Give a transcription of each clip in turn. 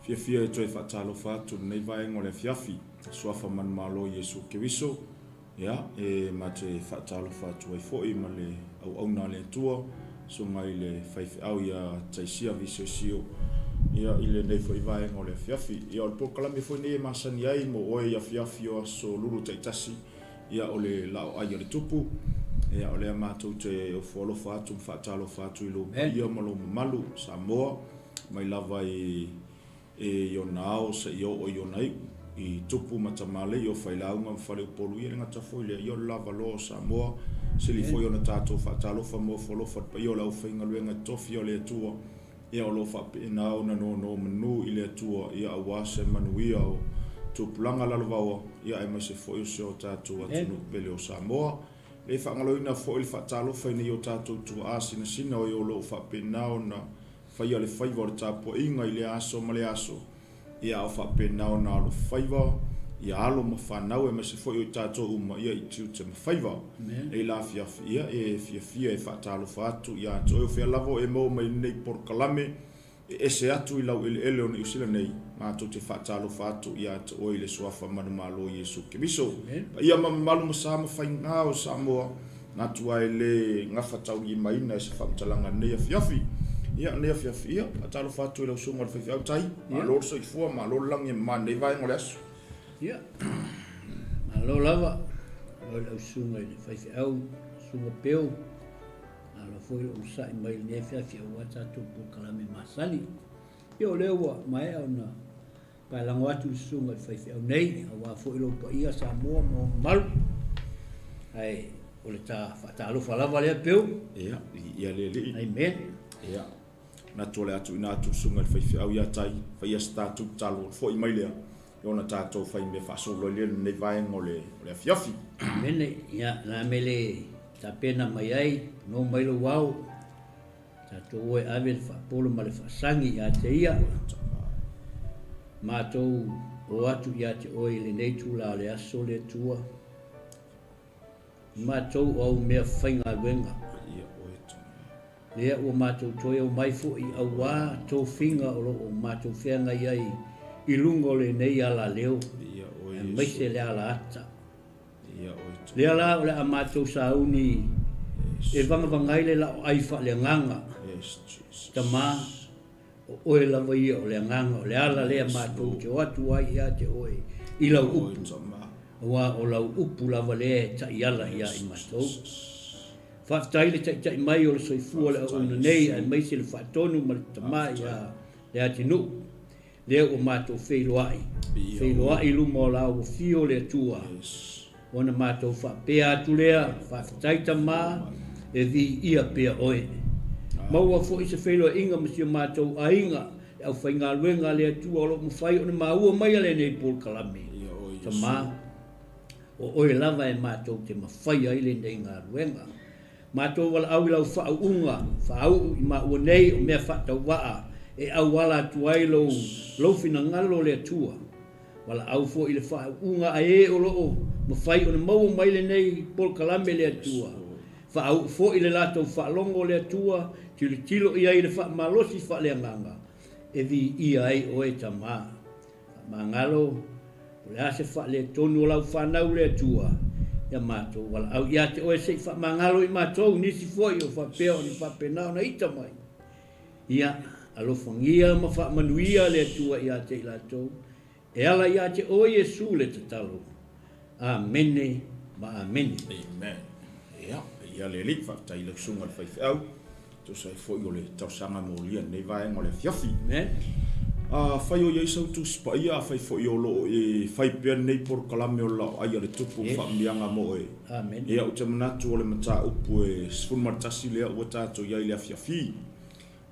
Fiafia e toe faatalofa atu i lenei vaega o le afiafi, Suafa manumalo o Iesu Keriso, ia, e ma te faatalofa atu ai foi ma le auauna a le Atua, Susuga i le Faifeau ia Taisia Visesio, ia, i lenei foi vaega o le afiafi. Ia, o le polokalame foi lenei e masani ai mo oe i afiafi o aso Lulu taitasi, ia, o le Laoai a le Tupu. Ia, o lea matou te ofo alofa atu ma faatalofa atu i lou paia ma lou mamalu, Samoa, mai lava i i ona ao seia oo i ona iu, i tupu ma tamalii o failauga ma faleupolu, ia e le gata foi i lea, ia o le lavaloa o Samoa, sili foi ona tatou faatalofa ma ofo alofa i le paia o le aufaigaluega totofi a le Atua, ia o lo o faapena ona nonomanu i le Atua, ia aua se manuia o tupulaga lalovaoa, ia aemaise foi o si o tatou atunuu pele o Samoa. E le faagaloina foi le faatalofa i nai o tatou tuaa sinasina o e o lo o faapena ona faia le faiva o le tapuaiga i lea aso ma lea aso, ia a o faapena ona alofaiva ia alo ma fanau aemaise foi o i tatou uma ia i tiute ma faiva. Nei la afiafi, ia e fiafia e faatalofa atu ia te oe o fea lava o e maua mai lenei polokalame e ese atu i laueleele o Niu Sila nei, matou te faatalofa atu ia te oe i le Suafa manumalo o Iesu Keriso. Paia ma mamalu ma sa ma faiga o Samoa, Manatu lava e le gafataulimaina e se faamatalaga i lenei afiafi. Ia, lenei afiafi, ia, faatalofa atu i lau susuga i le faifeau tai. Malo le soifua, malo le lagi e mama i lenei vaega o le aso. Ia, malo lava, malo i lau susuga i le faifeau, susuga Peo, malo foi le onosai mai i lenei afiafi aua tatou polokalame masani. Ia, o lea ua maea ona Paelago atu le susuga i le faifeau nei, aua foi lou paia Samoa ma ou mamalu. Ae o le ta faatalofa lava lea Peu. Ia, ia le alii. Amen. Ia, manatu o le a tuuina atu le susuga i le faifeau ia Tai, faia se tatou tatalo ona foi mai lea, ia ona tatou fai mea faasolo ai lea i lenei vaega o le afiafi. Amene. Ia, o le a mea le tapena mai ai, no mai lou ao. Tatou o e ave le faapolo ma le faasagi ia te ia. Matou o atu ia te oe i lenei itula o le aso, le Atua. Matou o au mea faigaluega. Lea ua matou toe omai foi auā tofiga o lo o matou feagai ai i luga o lenei alaleo, aemaise le ala ata. Lea la o le a matou sauni e vagavaga ai le laoai faaleagaga. Tama, o oe lava ia o le agaga o le ala lea matou te o atu ai ia te oe i lau upu, aua o lau upu lava lea e taiala ia i matou. Faafetai le taitai mai o le soifua o le auauna nei aemaise le faatonu ma le tama ia Leatinuu. Lea ua matou feiloai, feiloai i luma o la ua fio le Atua, ona matou faapea atu lea, Faafetai Tama, e viia pea Oe. Maua foi se feiloaiga ma si o matou aiga, le aufaigaluega a le Atua o lo o mafai ona maua maia lenei polokalame. Tama, o Oe lava e matou te mafaia ai lenei galuega. Matou valaau i lau faauuga, faauu i maua nei o mea faatauvaa e auala atu ai lou lou finagalo le Atua. Valaau foi i le faauuga a e o lo o mafai ona maua mai lenei polokalame le Atua. Faauu foi i le latou faalogo le Atua, tilotilo i ai i le faamalosi faaleagaga e viia ai oe Tama. Faamagalo, o le a se faaletonu o lau fanau le Atua, ia matou valaau ia te oe se i faamagalo i matou, nisi foi o faapea ona faapena ona ita mai. Ia, alofagia ma faamanuia le Atua ia te i latou, e ala ia te oe Iesu le tatalo. Amene ma amene. Amen. Ia, ia le Alii, faafetai i lau Susuga i le Faifeau, tusa ai foi o le talosaga molia i lenei vaega o le afiafi. Amen. Afai o i ai sau Tusi Paia, afai foi o lo o e fai pea lenei polokalame o le Laoai a le Tupu ma Faamanuiaga mo oe, Amen. Ia, ou te manatu o le mataupu e 11 lea ua tatou i ai i le afiafi.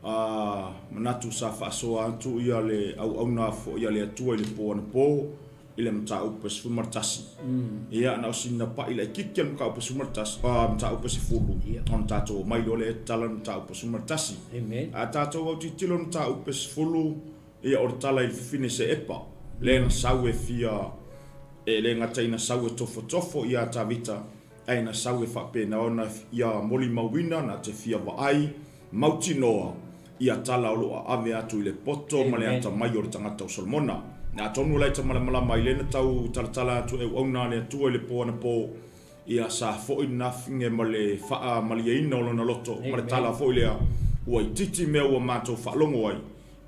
A manatu sa faasoa atu ia le auauna foi a le Atua i le po anapo i le mataupu e 11. Ia, na o sina pai laitiiti a le mataupu e 11, a mataupu e 10, ona tatou omai loa lea e tatala le mataupu e 11. A tatou autilotilo i le mataupu e 10, ia o le tala i le fafine Seepa, lea na sau e fia, e le gata ina sau e tofotofo ia Tavita, ae na sau e faapena ona ia molimauina na te fia vaai mautinoa. ia tala o lo o aave atu i le poto ma le atamai o le tagata o Solomona. Atonu o la e malamalama ai lea na tau talatala atu e auauna a le Atua i le po anapo, ia sa foi lena fine ma le faamalieina o lona loto ma le tala foi lea, Ua itiiti mea ua matou faalogo ai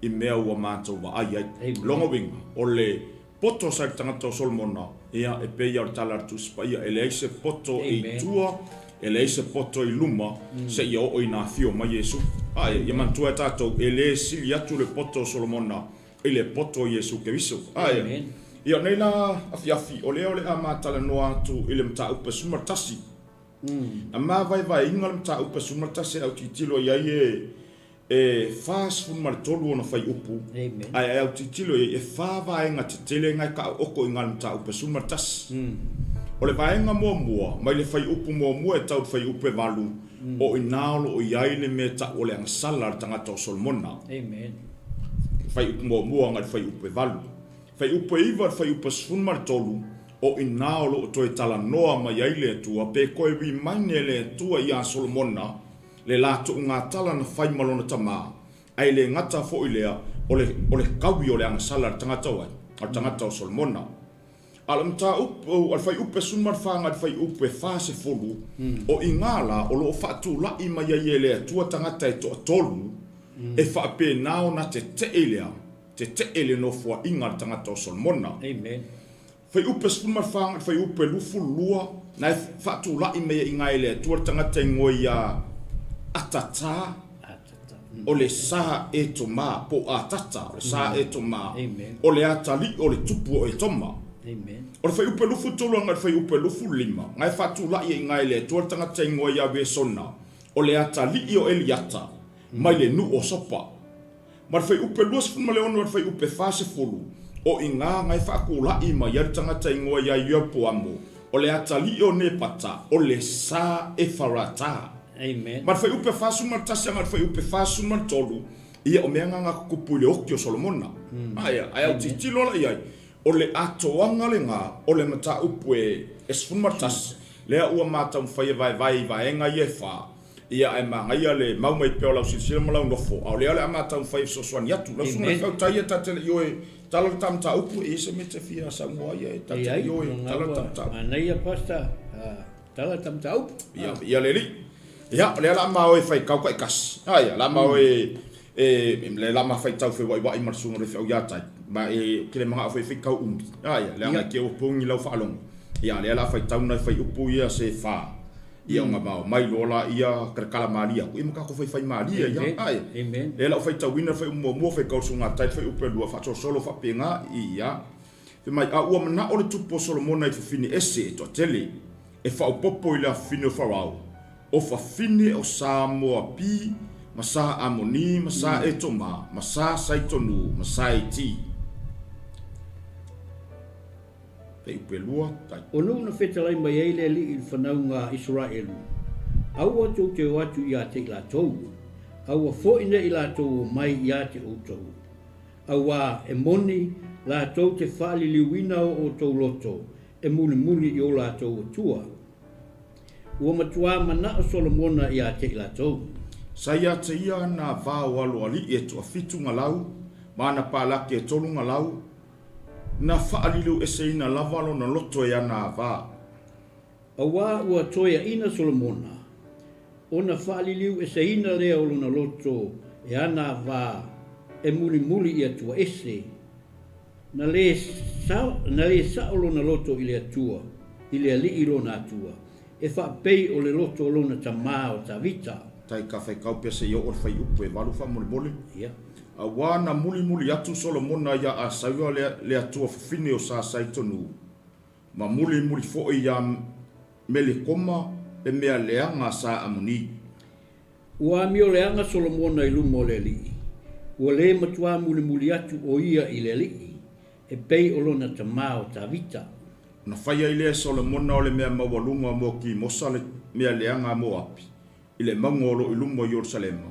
i mea ua matou vaai ai. Lona uiga, o le poto sa i le tagata o Solomona, ia, e pei lava o le tala a le Tusi Paia, e leai se poto i tua, e leai se poto i luma, seia oo ina afio mai Iesu. A, ia manatua e tatou, e le sili atu le poto o Solomona i le poto o Iesu Keriso. A, ia. Ia, o nei la afiafi, o lea o le a ma talanoa atu i le mataupu e 11. Na mavaevaeina le mataupu e 11 e autilotilo i ai e E 43 ona fuaiupu, ae e autilotilo i ai, e fa vaega tetele na e taaooko i ina i le mataupu e 11. O le vaega muamua, mai le fuaiupu muamua e tau i le fuaiupu e valu, o i ina o lo o i ai le mea e tau o le agasala a le tagata o Solomona. Fuaiupu muamua agai i le fuaiupu e valu. Fuaiupu e iva i le fuaiupu e 13, o i ina o lo o toe talanoa mai ai le Atua, pe toe remind e le Atua ia Solomona, le latou gatala na fai ma lona tama, ae le gata foi lea, o le, o le kaui o le agasala a le tagata o ai? A le tagata o Solomona. A o le mataupu, a le fuaiupu e 14 agai le fuaiupu e 40, o i gā la o lo o faatulai mai ai e le Atua tagata e toatolu, e faapena ona tetee le a? Tetee le nofoaiga a le tagata o Solomona. Amen. Fuaiupu e 14 agai le fuaiupu e 22, na e faatulai mai ai i ina e le Atua le tagata e igoa ia Atata, o le sa Etoma, po o Atata, o le sa Etoma, o le atalii o le tupu o Etoma. O le fuaiupu e 23 agai le fuaiupu e 25, na e faatulai ai i ina e le Atua le tagata e igoa ia Resona, o le atalii o Eliata, mai le nuu o Sopa. Ma le fuaiupu e 26 i le fuaiupu e 40, o i gā na e faatulai mai ai le tagata igoa ia Ieropoamo, o le atalii o Nepata, o le sa Efarata. Amen. Ma le fuaiupu e 41 agai le fuaiupu e 43, ia o mea na na tutupu i le oti o Solomona. Ae, ae autilotilo la i ai, o le atoaga lena o le mataupu e 11, lea ua ma taumafai e vaevae i vaega ia e fa, Ia, ae manaia le mau mai pea o lau silasila ma lau nofo, a o lea o le a ma taumafai e fesoasoani atu. Lau Susuga i le Feau, tai ia ta te le i o e tala le ta mataupu, e i ai se mea e te fia saunoa ai e ta te le i o e tala le ta mataupu. Manaia Pastor, tala le ta mataupu. Ia, ia le alii. Ia, o lea o le a ma o e faitau taitasi. A ia, o le a ma o e, e, le a ma faitau feuaiuai ma le Susuga i le Feau ia tai. Ma e, ou te le manao foi e faitau umi. A ia, leaga e te o pogi lau faalogo. Ia, o lea o le a faitau nai fuaiupu ia se fa. Ia ona vao mai loa laia talatala malie atu, ia ma tatou faifai malie ai lava. Ae, lea la ua faitauina le fuaiupu muamua, faitau le susuga tai le fuaiupu e lua, faasolosolo faapena, ia. Fai mai, a ua manao le tupu o Solomona i fafine ese e toatele, e faaopoopo i le afafine o Farao, o fafine o sa Moapi, ma sa Amoni, ma sa Etoma, ma sa Saitonu, ma sa Iti. O nuu na fetalai mai ai le Alii i le fanauga a Isaraelu, Aua tou te o atu ia te i latou, aua foi ne i latou o mai ia te outou, auā e moni latou te faaliliuina o outou loto e mulimuli i o latou atua. Ua matuā manao Solomona ia te i latou. Sa ia te ia ana va o aloalii e toafitu galau, ma ana palaki e tolu galau, Na faaliliueseina lava lona loto e ana ava. Auā ua toeaina Solomona, ona faaliliueseina lea o lona loto e ana ava e mulimuli i Atua ese, na le na le sao lona loto i le Atua, i le Alii lona Atua, e faapei o le loto o lona tamā o Tavita. Tai ka whaikau pea seia oo le fuaiupu e valu faamolemole. Ia. Auā na mulimuli atu Solomona iā Asaua le, le atua fafine o sa Saitonu, ma mulimuli foi iā Melekoma le mea leaga a sa Amoni. Ua amio leaga Solomona i luma o le Alii, ua le matuā mulimuli atu o ia i le Alii, e pei o lona tamā o Tavita. Ona fai ai lea e Solomona o le mea maualuga mo Kimosa le mea leaga a Moapi, i le mauga o lo o i luma o Ierusalema,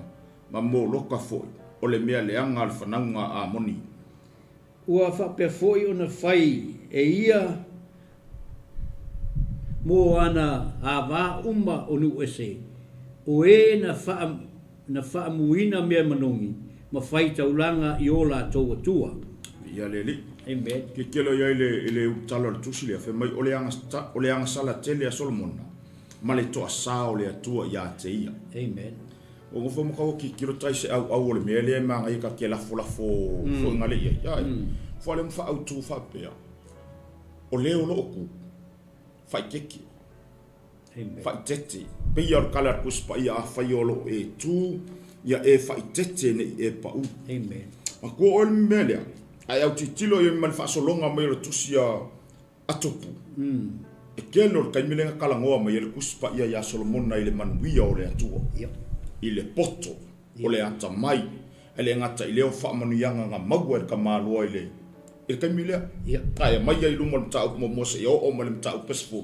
ma Moloka foi, o le mea leaga a le fanauga a Amoni. Ua faapea foi ona fai e ia mo ana ava uma o nuu ese, o e na na faamuina mea manogi ma fai taulaga i o latou atua. Viia le Alii. Amen. Tilotilo i ai i le ulutala o le tusi lea, fai mai, O le aga, o le agasala tele a Solomona, ma le toasā o le Atua ia te ia. Amen. Ua nofo ma kau tilotilo tai se auau o le mea lea e magaia ka te lafolafo foi ngale i ai. Ai, fua le ma faautu faapea, o le o loo ku, faitete. Faaitete. Pei lava o le tala a le Tusi Paia, Afai o lo o e tu, ia e faaitete ne i e pau. Matua oe le mea lea, a e autilotilo i ai ma le faasologa mai o le tusi a Tupu, e tele o le taimi lea na talanoa mai ai le Tusi Paia ia Solomona i le manuia o le Atua, i le poto o le atamai, Ae le gata i lea o faamanuiaga na maua e le tamaloa i le i le taimi lea. Ae aumai ai i luma o le mataupu muamua seia oo mai le mataupu 10,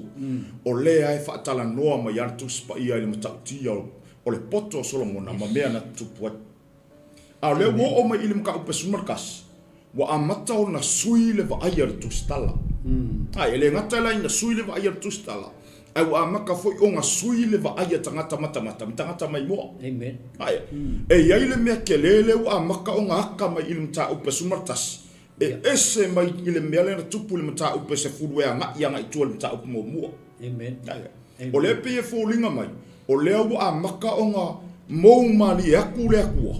o lea e faatalanoa mai lava le Tusi Paia i le matautia o le poto o Solomona ma mea na tutupu ai. A o lea ua oo mai i le mataupu 11, ua amata ona sui le vaai a le tusitala. Ae, e le gata la ina sui le vaai a le tusitala, ae ua amata foi ona sui le vaai a tagata matamata ma tagata maimoa. Amen. Ae, e i ai le mea tele lea ua amata ona aka mai i le mataupu 11, e ese mai i le mea lea na tupu i le mataupu 10 e agai agai i tua i le mataupu muamua. Amen. Ae, o lea e pei e foliga mai, o lea ua amata ona mou malie atu le Atua,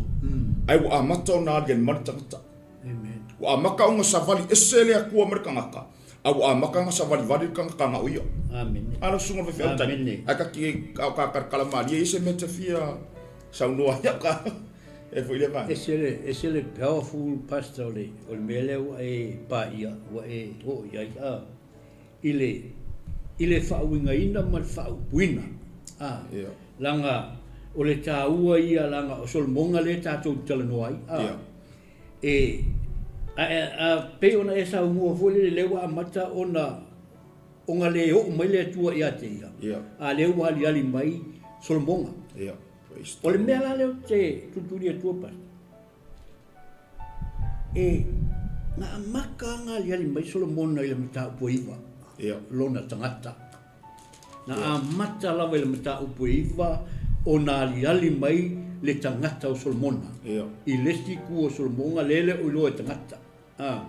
ae ua amata ona aliali mai le tagata. Ua amata ona savali ese le Atua ma le tagata, a ua amata ona savalivali le tagata na o ia. Amene. A lau susuga i le faifeau tai, Amene. ae kati a o ka kalakala malie ia se mea te fia saunoa ai au ka e foi lea vaega. Ese le, ese le powerful pastor o le, o le mea lea ua e paia, ua e oo i ai, a, i le, i le faauigaina ma le faaupuina, a, Ia. leaga o le taua ia, leaga o Solomona lea tatou te talanoa ai, a. Ia. E, a, a pei ona e saunoa foi lele, lea ua amata ona, ona le oo mai le Atua ia te ia, Ia. a lea ua aliali mai Solomona. Ia. Praise O le mea la lea ou te tulituli atua, Pastor, e, na amata ona aliali mai Solomona i le mataupu e iva, Ia. lona tagata. Na amata lava i le mataupu e iva ona aliali mai le tagata o Solomona. I le isi itu o Solomona lea e le o iloa e tagata. A.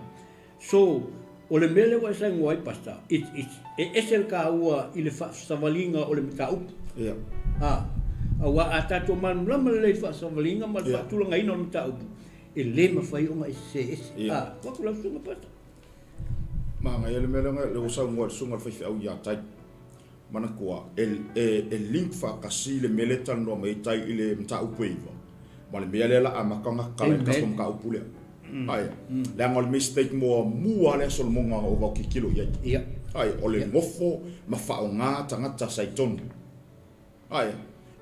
So, o le mea lea ua e saunoa ai Pastor, it's, it's, e ese le taua i le faasavaliga o le mataupu. A. Aua a tatou malamalama lelei i le faasavaliga ma le faatulagaina o le mataupu, e le mafai ona e sese ese. A. Tuu atu lau susuga Pastor. Manaia le mea lea lea ua saunoa le susuga i le faifeau ia Tai. Manatua, e, e, e link faatasi le mea lea e talanoa mai ai Tai i le mataupu e iva, ma le mea lea la amata ona tatala i le tatou mataupu lea. Aia, leaga o le mistake muamua lea a Solomona na ova tilotilo i ai. Aia, o le nofo ma faaaoga tagata sa i totonu. Ae,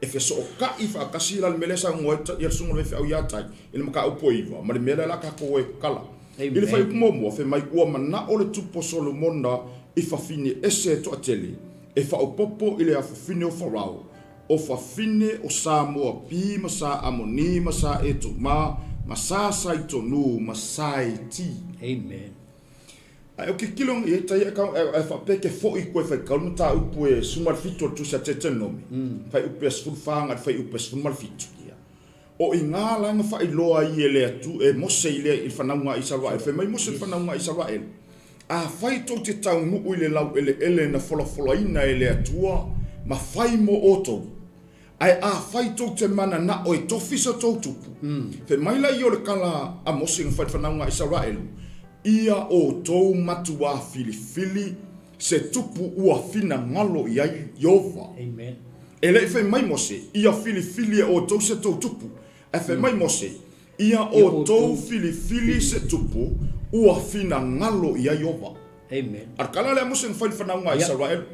e fesootai faatasi la le mea lea e saunoa ai le susuga i le faifeau ia Tai i le mataupu e iva, ma le mea lea o le a tatou e tatala. I le fuaiupu muamua, fai mai, Ua manao le tupu o Solomona i fafine ese e toatele, e faaopoopo i le afafine o Farao, o fafine o Sa Moapi ma Sa Amoni ma Sa Etoma ma Sa Saitonu ma Saiti. Amen. Ae o tilotilo i ai tai ae faapea ke foi koe faitau le mataupu e 17 o le tusi a Teutenomi, fuaiupu e 14 agai le fuaiupu e 17. O i ina la na faailoa ai e le Atu e Mose i le fanauga a Isaraelu, fai mai Mose i le fanauga a Isaraelu, Afai tou te taunuu i le laueleele na folafolaina e le Atua ma fai mo outou, Ae afai tou te mananao e tofi so tou tupu, fai mai laia o le tala a Mose na fai i le fanauga a Isaraelu, Ia outou matuā filifili se tupu ua finagalo i ai Ieova. E le i fai mai Mose, Ia filifili e outou se tou tupu, ae fai mai Mose, Ia outou filifili se tupu ua finagalo i ai Ieova. Amen. A o le tala lea a Mose na fai i le fanauga a Isaraelu,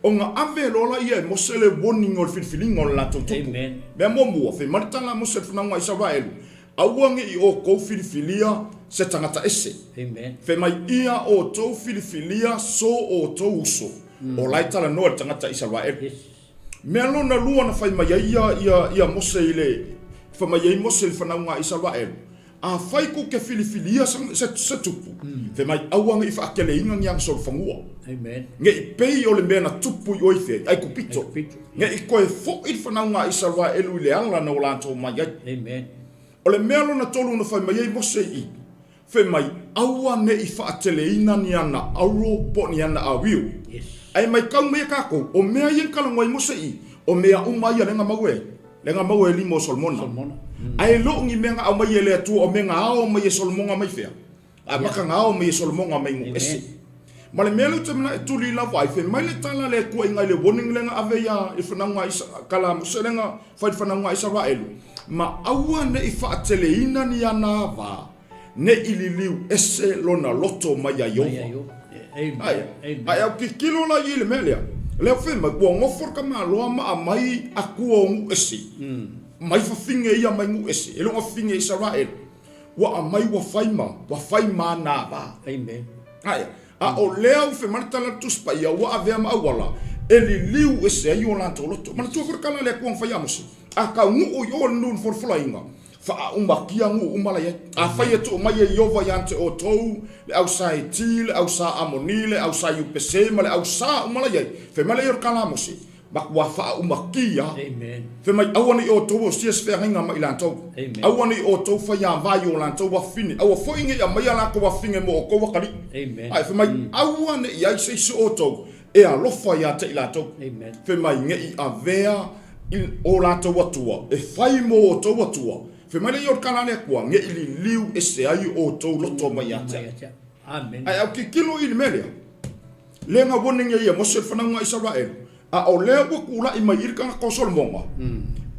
ona ave loa laia e Mose le warning o le filifiliga o le latou tupu. Amen. Mea muamua, fai mai le tala a Mose i le fanauga a Isaraelu, Aua ne i outou filifilia se tagata ese. Amen. Fai mai, Ia outou filifilia so outou uso, o la e talanoa i le tagata Isaraelu. Yes. Mea lona lua na fai mai ai ia, ia, ia Mose i le, fai mai ai Mose i le fanauga a Isaraelu, Afai ku ke filifilia se tupu, fai mai aua ne i faateleina ni ana solofanua. Ne i pei o le mea na tupu i oe i fea, i Aikupito. Ne i toe foi le fanauga a Isaraelu i le ala na o latou mai ai. O le mea lona tolu na fai mai ai Mose i i, fai mai, Aua ne i faateleina ni ana auro po o ni ana awio. Ae maitau mai e tatou, o mea ia na talanoa ai Mose i i, o mea uma ia lea na maua e lea na maua e lima o Solomona. Ae le o ni mea na aumai e le Atua, o mea na ao mai e Solomona mai fea? Amata na ao mai e Solomona mai nuu ese. Ma le mea lea ou te manao e tuli lava ai, fai mai le tala a le Atua i na i le warning lea na ave ia i le fanauga a Isa, tala a Mose lea na fai i le fanauga a Isaraelu, ma aua ne i faateleina ni ana ava, ne i liliu ese lona loto mai ia Ieova. Ae, ae au tilotilo la i le mea lea, lea fai mai, ua nofo le tamaloa ma aumai atua o nuu ese, mai fafine ia mai nuu ese, e le o na fafine Isaraelu. Ua aumai ua fai ma, ua fai ma ana ava. Amen. Ae, a o lea ua fai mai le tala a le Tusi Paia, ua avea ma auala e liliu ese ai o latou loto. Manatua foi le tala a le Atua na fai ia Mose, A taunuu i o le nuu i le folafolaina, faaaumatia nuu uma la i ai. Afai e tuu mai e Ieova ia te outou le au sa Heti, le au sa Amoni, le au sa Iupese ma le au sa uma la i ai, fai mai lea o le tala a Mose, Matua faaumakia. Fai mai, Aua ne i outou osia se feagaiga ma i latou. Aua ne i outou faiava i o latou afafine. Aua foi ne i aumaia latou afafine mo outou atalii. Ae fai mai, Aua ne i i ai se isi o outou e alofa ia te i latou. Fai mai, Ne i avea o latou atua e fai mo outou atua. Fai mai lea o le tala a le Atua, Ne i liliu ese ai outou loto mai ia te au. Ae autilotilo i le mea lea. Lea na warning ai e Mose le fanauga a Isaraelu, a o lea ua tulai mai i le tagata o Solomona,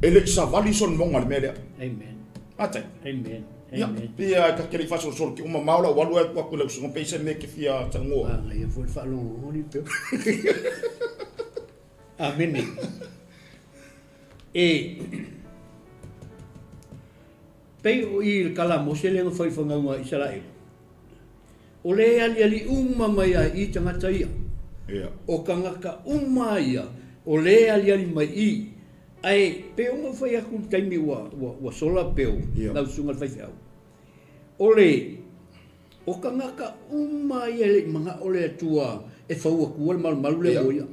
e le i savali Solomona i le mea lea. Amen. Atai. Amen. Ia, pei lava ta te le i faasolosolo ki uma mamao lau alu atu i lau usuga pei se mea e te fia saunoa. Manaia foi le faalogologo ni peo. Amene. E pei o i le tala a Mose lea na fai i le fanauga a Isaraelu. O le aliali uma mai ai i tagata ia. O tagata uma ia o le aliali mai i. Ae pei ona ou fai atu i le taimi ua, ua, ua sola peo lau susuga i le faifeau. O le, o tagata uma ia e le i manao le Atua e fau atua le malumalu lea mo ia.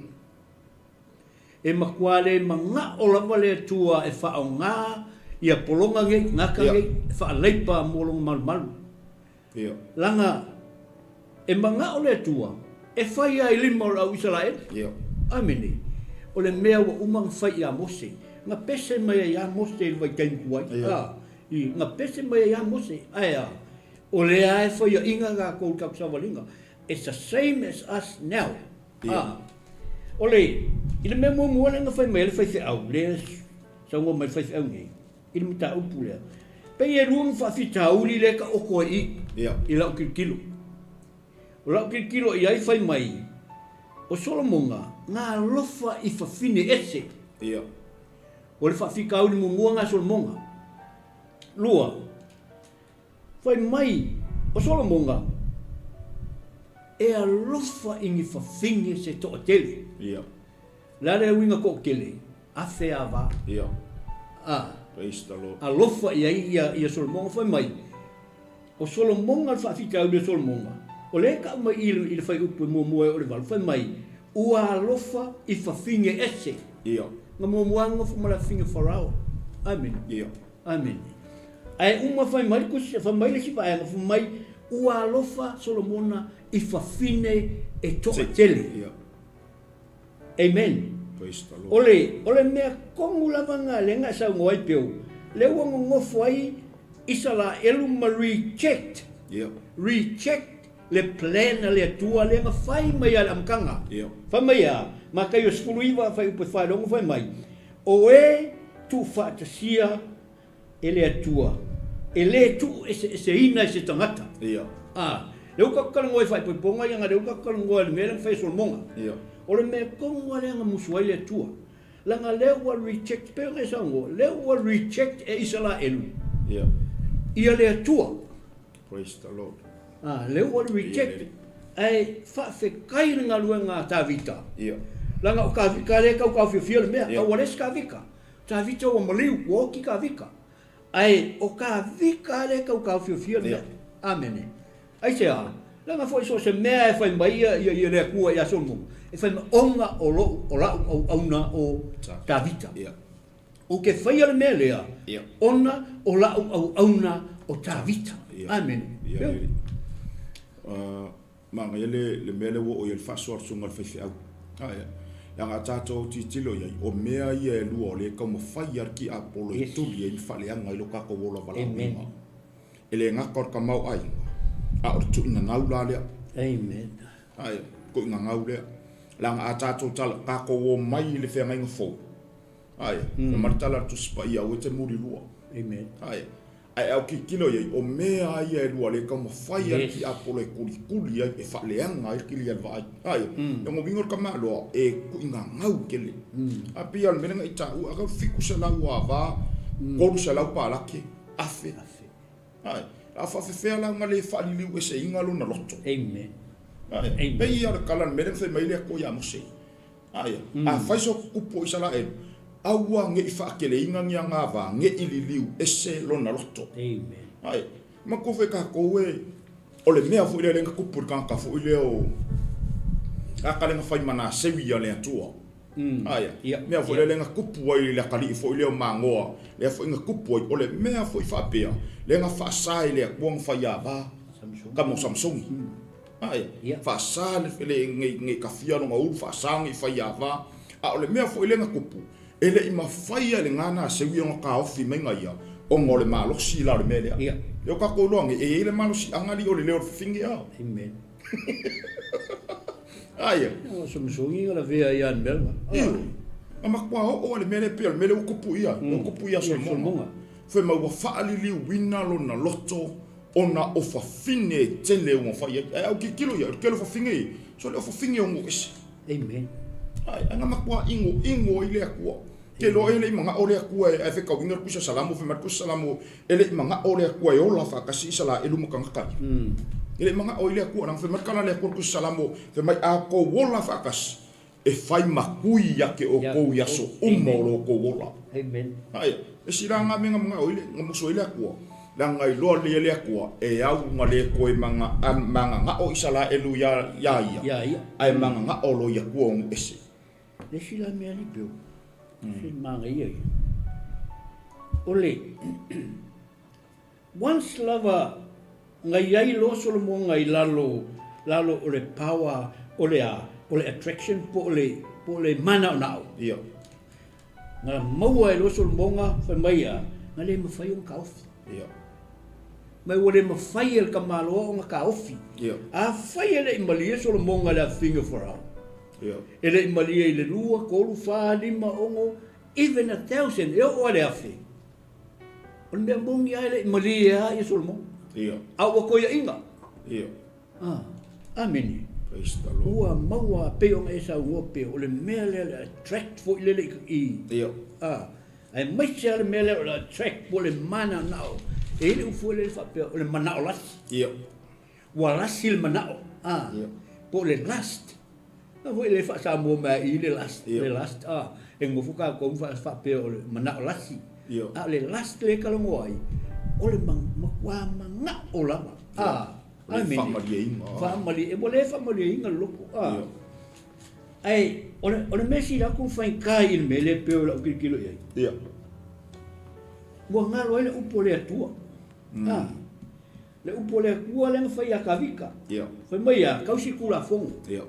E matua le manao lava le Atua e faaaoga ia pologa nei, gata nei, e faalaipa mo lona malumalu. Leaga e manao le Atua e fai ai lima o le au Isaraelu. Amene. O le mea ua uma ona fai ia Mose, na pese mai ai ia Mose i le vaitaimi tuai. A, i, na pese mai ai ia Mose, ae a, o lea e faiaina tatou i tatou savaliga. It's the same as us now. A, o le, i le mea muamua lea na fai mai ai le faifeau, lea saunoa mai le faifeau nei, i le mataupu lea. Pei e lua ni faafitauli lea e taoto ai i i lau tilotilo. O lau tilotilo i ai fai mai, o Solomona na alofa i fafine ese. O le faafitauli muamua na Solomona. Lua, fai mai o Solomona e alofa i ni fafine se toatele. O le a le uiga toatele? Afe ava. Ia. A. Praise the Lord. Alofa i ai ia, ia Solomona fai mai, o Solomona le faafitauli o Solomona, o lea e tau mai i i le fuaiupu e muamua e o le valu, fai mai, ua alofa i fafine ese. Ia. Na muamua lava nofo ma le afafine o Farao. Amene. Ia. Amene. Ae uma fai mai le tusi, fai mai le isi vaega, fai mai, ua alofa Solomona i fafine e toatele. Ia. Amen. Praise the Lord. O le, o le mea tonu lava na lea na e saunoa ai Bill, lea ua nonofo ai Isaraelu ma reject, reject le plan a le Atua lea na fai mai a le amataga. Fai mai a, Mataio 19 fuaiupu e 46 fai mai, O e tuufaatasia e le Atua, e le tuueseeseina e se tagata. Ia. A, lea ua tatou talanoa i faaipoipoga ia, lea ua tatou talanoa i le mea lea na fai e Solomona. Ia. O le mea tonu lava lea na musu ai le Atua. Leaga lea ua reject, pei ona e saunoa, lea ua reject e Isaraelu. Ia. Ia le Atua. Praise the Lord. A, lea ua reject. Ae faafetai le galuega a Tavita. Ia. Leaga o Tavita lea e tau taofiofia le mea, a ua leai se Tavita. Tavita ua maliu, ua oti Tavita. Ae o Tavita lea e tau taofiofia le mea. Amene. Aisea? Leaga foi so o se mea e fai mai ia, ia, ia le Atua ia Solomona, e fai mai, ona o lou, o lau auauna o Tavita. Ou te faia le mea lea, ona o lau auauna o Tavita. Amene. Ia. Manaia le, le mea lea ua oo i ai le faasoa a le susuga i le faifeau. Ae, leaga a tatou tilotilo i ai, o mea ia e lua o lea e taumafai lava le tiapolo e tuli ai ma faaleaga ai lo tatou ola valaauina. E le gata o le tamaoaiga, a o le tuuinagau la lea. Amen. Ae, tuuinagau lea. Leaga a tatou tala, tatou omai i le feagaiga fou, ae, fai mai le tala a le Tusi Paia, aua e te mulilua. Amen. Ae, Ae a ou tilotilo i ai, o mea lava ia e lua lea e taumafai lava le tiapolo e kulikuli ai, e faaleaga ai le kili a le vaai. Ae, o lona uiga o le tamaloa e tuuigagau tele. Ae pei lava o le mea lea na e taua, a tau 700 ava, 300 palake, afe. Ae, a faafefea la ona le faaliliueseina lona loto? Amen. Ae, pei lava o le tala o le mea lea na fai mai le Atua ia Mose. Aia, afai so kupu o Isaraelu, aua ne i faateleina ni agavaa, ne i liliu ese lona loto. Amen. Aia, manatua foi tatou e, o le mea foi lea lea na tupu i le tagata foi lea o, tagata lea na fai ma Nasewi a le Atua. Aia, mea foi lea lea na tupu ai i le atalii foi lea o Manoa, lea foi na tupu ai, o le mea foi faapea, lea na faasa e le Atua ona fai ava, tama o Samusoni. Ae, faasa le nei tafia lona ulu, faasa nei faiava. A o le mea foi lea na tupu, e le i mafai e le Gana Seui ona taofi mai na ia, ona o le malosi la o le mea lea. Lea ua tatou iloa nei, e i ai le malosiaga alii o le leo o le fafine a. Amen. Aia. O Samusoni na lavea ai a le mea lena. Ioe. Na matua oo lava le mea lea pei o le mea lea ua tupu ia, ua tupu ia Solomona. Fai mai ua faaliliuina lona loto Ona o fafine e tele ua fai ai. Ae a ou tilotilo i ai, o le tele o fafine ia, so le o fafine o nuu ese. Amen. Ae, ae na matua inoino ai le Atua. Te iloa e le i manao le Atua e, ae fetauina le Tusi a Salamo, fai mai le Tusi a Salamo, e le i manao le Atua e ola faatasi Isalaelu ma tagata ia. E le i manao ai le Atua, leaga fai mai le tala a le Atua i le Tusi a Salamo, fai mai, a outou ola faatasi, E fai makui ia te outou i aso uma o lo outou ola. Amen. Aia, e si la nga mea nga mangao i le, nga musu ai le Atua, leaga iloa lelei e le Atua, e au nga le koe manga, a, mangangao Isalaelu ia, ia ia, Ia ia. ae mangangao lo i Atua o ese. Le si la mea li peo, se manaia ia. O le, Once lava na i ai loa Solomona i lalo, lalo o le power o le a, o le attraction po o le, po o le manaonao. Ia. Na maua ai loa Solomona, fai mai a, na le mafai ona taofi. Ia. Ma ua le mafai e le tamaloa ona taofi. Ia. Afai e le i malie Solomona i le afifina o Farao. Ia. E le i malie i le 2, 3, 4, 5, 6, even 1000, e oo lava i le 1000. O le mea moni lava e le i malie lava ia Solomona. Ia. A ua koiaina. Ia. Ah, amene. Praise the Lord. Ua maua pei ona e saunoa pea, o le mea lea le attract foi lele i, Ia. Ah, aemaise lava le mea lea o le attract po o le mananao. E i ai le upu foi lele faapea, o le manao lasi. Ia. Ua lasi le manao, ah, Ia. po o le lust. Na foi le faa-Samoa mai i le lust, Ia. le lust, ah, e nofo kākou ma faapea o le manao lasi. Ia. A o le lust lea e talanoa ai, o le matua manao lava. Ah, O le faamalieina. Faamalie, ua le faamalieina le loto. Ah. Ia. Ae, o le mea sili atu ona faigata i le mea lea e pei o lau tilotilo i ai. Ia. Ua galo ai le upu a le Atua. Ah. Le upu a le Atua lea na fai ia Tavita. Ia. Fai mai ia, tausi Tulafono. Ia.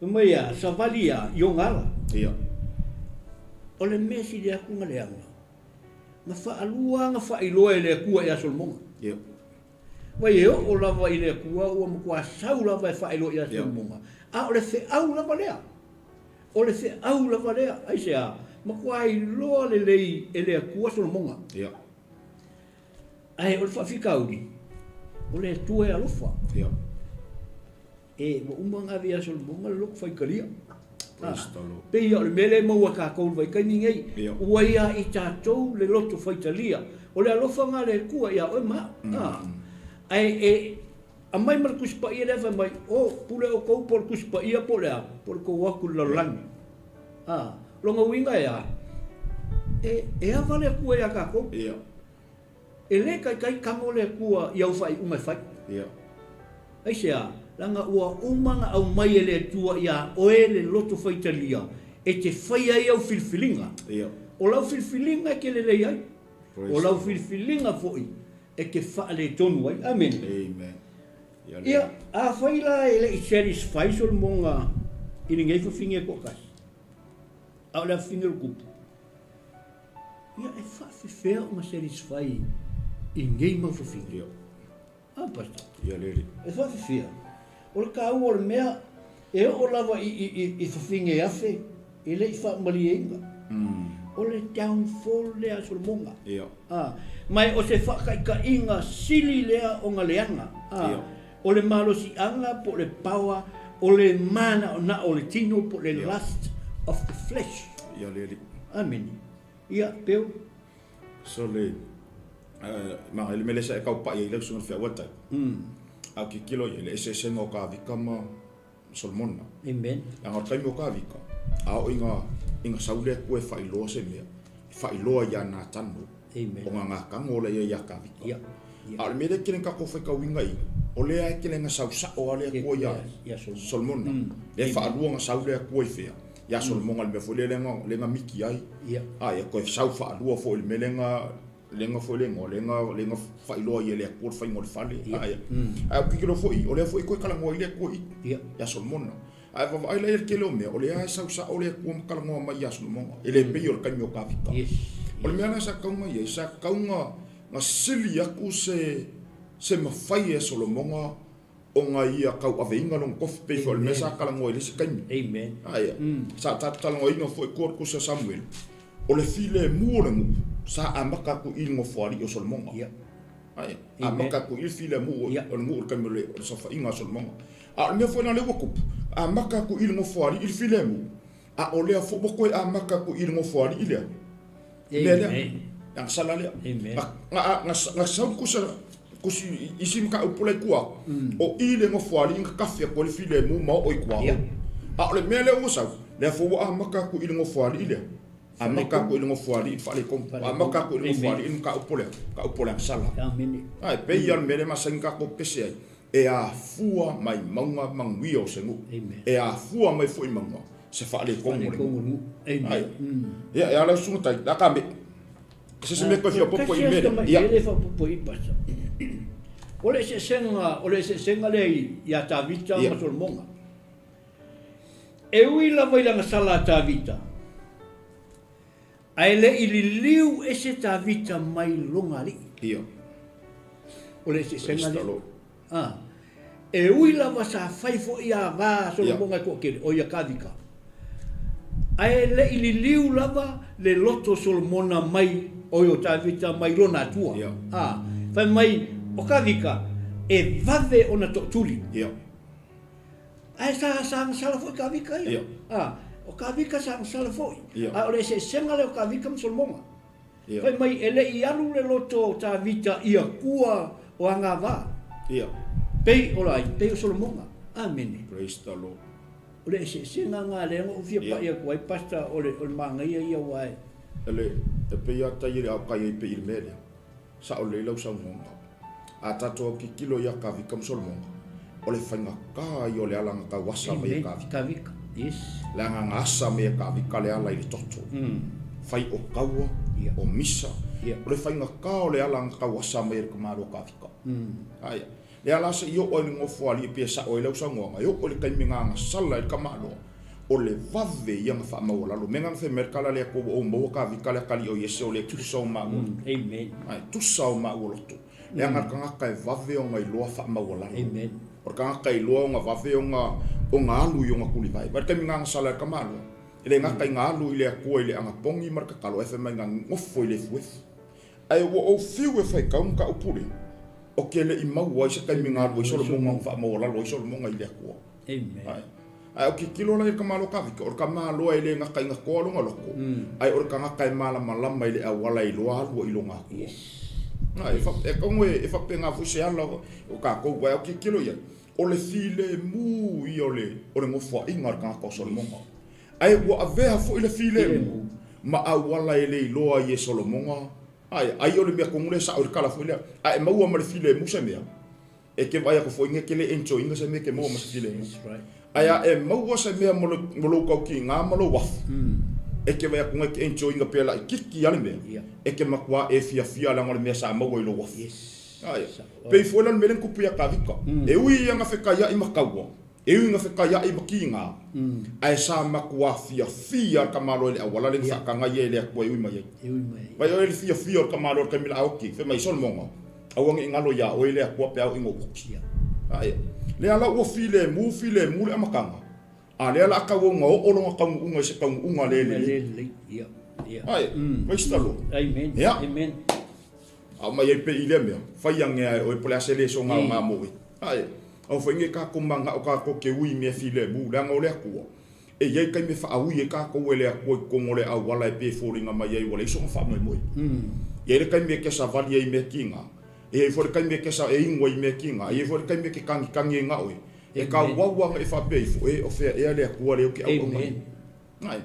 Fai mai ia, savali ia i ona ala. Ia. O le mea sili atu na leaga, na faalua na faailoa e le Atua ia Solomona. Ia. Vai e oo lava i le Atua ua matua sau lava e faailoa ia Solomona. A o le feau lava lea. O le feau lava lea. Aisea? Matua iloa lelei e le Atua Solomona. Ia. Ae o le faafitauli, o le Atua e alofa. Ia. E, ua uma ona ave ia Solomona le loto faitalia. Praise the Lord. Pei o le mea lea e maua e tatou i le vaitaimi nei. Ia. Ua ia i tatou le loto faitalia. O le alofa lena a le Atua ia oe ma au. Ah. Ae e aumai ma le Tusi Paia lea fai mai, o, pule outou po o le Tusi Paia po o le a, po o le tou o atu i le lalolagi. Ah. Lona uiga e a? E, e ava le Atua ia tatou. Ia. E lē taitai tago le Atua i au faaiuga e fai. Ia. Aisea? Leaga ua uma ona aumai e le Atua iā oe le loto faitalia e te faia ai au filifiliga. Ia. O lau filifiliga e te lelei ai, o lau filifiliga foi e te faaletonu ai. Amene. Amen. Ia, afai la e le i satisfy Solomona i lenei fafine e toatasi, a o le afafine o le tupu, ia e faafefea ona satisfy i nei mau fafine? Ia. A, Pastor? Ia, le alii. E faafefea? O le taua o le mea, e oo lava i, i, i, i fafine e 1000, e le i faamalieina. O le downfall lea a Solomona. Ia. A, ma o se faataitaiga sili lea ona leaga. A, Ia. o le malosiaga po o le power, o le manaonao o le tino po o le lust of the flesh. Ia le alii. Amene. Ia, Bill. So le, ma le mea lea sa e tau pai ai lau susuga i le feauatai. A o tilotilo i ai le eseesega o Kavika ma Solomona. Amen. Leaga o le taimi o Kavika, a oo ina, ina sau le Atua e faailoa se mea, e faailoa ia Natano, Amen. ona Natano o la ia ia Kavika. Ia. Ia. A o le mea lea e tele ina tatou faitauina i, o lea e tele ina sau sao lava le Atua ia Ia Solomona. Solomona. Lea e faalua ona sau le Atua i fea? Ia Solomona i le mea foi lea lea na miki ai. Ia. A ia toe sau faalua foi i le mea lea na lea foi le igoa, lea na faailoa ai e le Atua le faiga o le fale. Ae ou te tilotilo foi, o lea foi e toe talanoa ai le Atua i i, ia Solomona. Ae vaavaai la i le tele o mea, o lea e sau sao le Atua ma talanoa mai ia Solomona, e le pei o le taimi o Tavita. O le mea la sa tatau ona i ai, sa tatau ona sili atu se mafai e Solomona ona ia tauaveina lona tofi, pei foi o le mea sa talanoa i le isi taimi. Amen. Aia. Sa tatou talanoaina foi tua o le Tusi a Samuele, o le filemu o le nuu, sa amata atu i le nofoalii o Solomona. Ia. Aia. Amata atu i le filemu o le nuu i le taimi o le saofaiga a Solomona. A o le mea foi lena lea ua tupu, amata atu i le nofoalii le filemu, a o lea foi ua toe amata atu i le nofoalii lea. Mea lea. Amen. Leaga sala lea. Amen. Na sau kusa kusi isi mataupu la i tua atu, o i le nofoalii na tafi atu ai le filemu ma oo i tua. A o le mea lea ua sau, lea foi ua amata atu i le nofoalii lea. Amata atu i le nofoalii i le faaletonu. Amata atu i le nofoalii le mataupu lea, mataupu o le agasala. Amene. A e pei lava o le mea lea e masani ona tatou pese ai, e afua mai mauga manuia o se nuu. E afua mai foi mauga se faaletonu o le nuu. Amen. Ia, e ala susuga tai, la ka me. Se se mea koe fia popo i mele. Ia. Ele fa popo i pasa. O le eseesega, o le eseesega lea ia Tavita ma Solomona. E ui lava i le agasala a Tavita, ae le i liliu ese Tavita mai lona alii. Ia. O le eseesega lea. A, e ui lava sa fai foi ava a Solomona e toatele, o ia Tavita, ae le i liliu lava le loto o Solomona mai, oi o Tavita mai lona Atua. A, fai mai o Tavita e vave ona tootuli. Ae sa sa agasala foi Tavita ia. A, o Tavita sa agasala foi. Ae o le eseesega lea o Tavita ma Solomona. Fai mai e le i alu le loto o Tavita i Atua o agavā. Pei o ai? Pei o Solomona. Amene. Praise the Lord. O le eseesega lena lea na ou fia pai atu ai, Pastor, o le o le manaia ia aua e. Ele, e pei lava tai e le aokai ai pei i le mea lea. Sao lelei lau saunoaga. A tatou autitilo ia Kavika ma Solomona, o le faigata ia o le ala na tau asa mai e Kavika. Kavika, yes. Leaga na asa mai e Kavika le ala i le toto. Fai o taua, o misa. O le faigata o le ala na tau asa mai e le tamaloa Kavika. Aia. Le ala se i oo ai i le nofoalii pei e sao ai lau saunoaga, e oo i le taimi na agasala ai le tamaloa, o le vave ia na faamaualalo. Mea na na fai mai ai le tala lea ua ou maua Kavika le atalii o Iese o le tusa o maua. Amen. Ae, tusa o maua loto. Leaga le tagata e vave ona iloa faamaualalo. Amen. O le tagata e iloa ona vave ona ona alu i ona tulivae. Vaai le taimi na agasala ai le tamaloa, e le gata ina alu i le Atua i le anapogi ma le tatalo, ae fai mai na nofo i le efuefu. Ae ua ou fiu e faitau mataupu lea, ou te le i maua ai se taimi na alu ai Solomona ona faamaualalo ai Solomona i le Atua. Amen. Ae, ae ou tilotilo la i le tamaloa Tavita, o le tamaloa e le gata ina toa lona loto, ae o le tagata e malamalama i le auala e iloa alu ai i lona Atua. Yes. Ae, e fa, e atonu e, e faapena foi se ala o, o tatou, ae ou tilotilo i ai, o le filemu ia o le, o le nofoaiga a le tagata o Solomona. Ae ua avea foi le filemu ma auala e le iloa ai e Solomona. Ae, ai o le mea tonu lea e sa'o i le tala foi lea. A e maua ma le filemu se mea, e te vaai atu foi e te le enjoy ina se mea e te maua ma se filemu. Ae a e maua se mea mo lou tautiga ma lou afu, e te vaai atu e te enjoy ina pea laitiiti lava le mea, e te matua e fiafia leaga o le mea sa maua i lou afu. Ae, pei foi la o le mea lea na tupu ia Tavita. E ui ia na fetaiai ma taua, E ui ina fetaiai ma kiga, ae sa matua fiafia le tamaloa i le auala lea na faataga ia e le Atua e ui mai ai. Vaai oe i le fiafia o le tamaloa i le taimi la a oti, fai mai, Solomona, aua ne i galo iā oe le Atua pe a oo ina ou oti. Ae, lea la ua filemu, filemu le amataga, a lea la a tauau ina oo lona taunuuga i se taunuuga le lelei. Ae, praise the Lord. Ia. Aumai ai pea i lea mea, fai ane a e oe po o le a se lesona aoga mo oe. Ae, aua foi ne i tatou manao tatou te ui i mea filemu, leaga o le Atua, e i ai taimi e faaui ai tatou e le Atua i totonu o le auala e pei e foliga mai ai ua leai sona faamoemoe. E i ai le taimi e te savali ai i mea tiga, e i ai foi le taimi e te e inu ai i mea tiga, e i ai foi le taimi e te tagitagi ai na oe. E tauau lava e faapea ifo, e, o fea ea le Atua lea ou te auauna ai. Ae,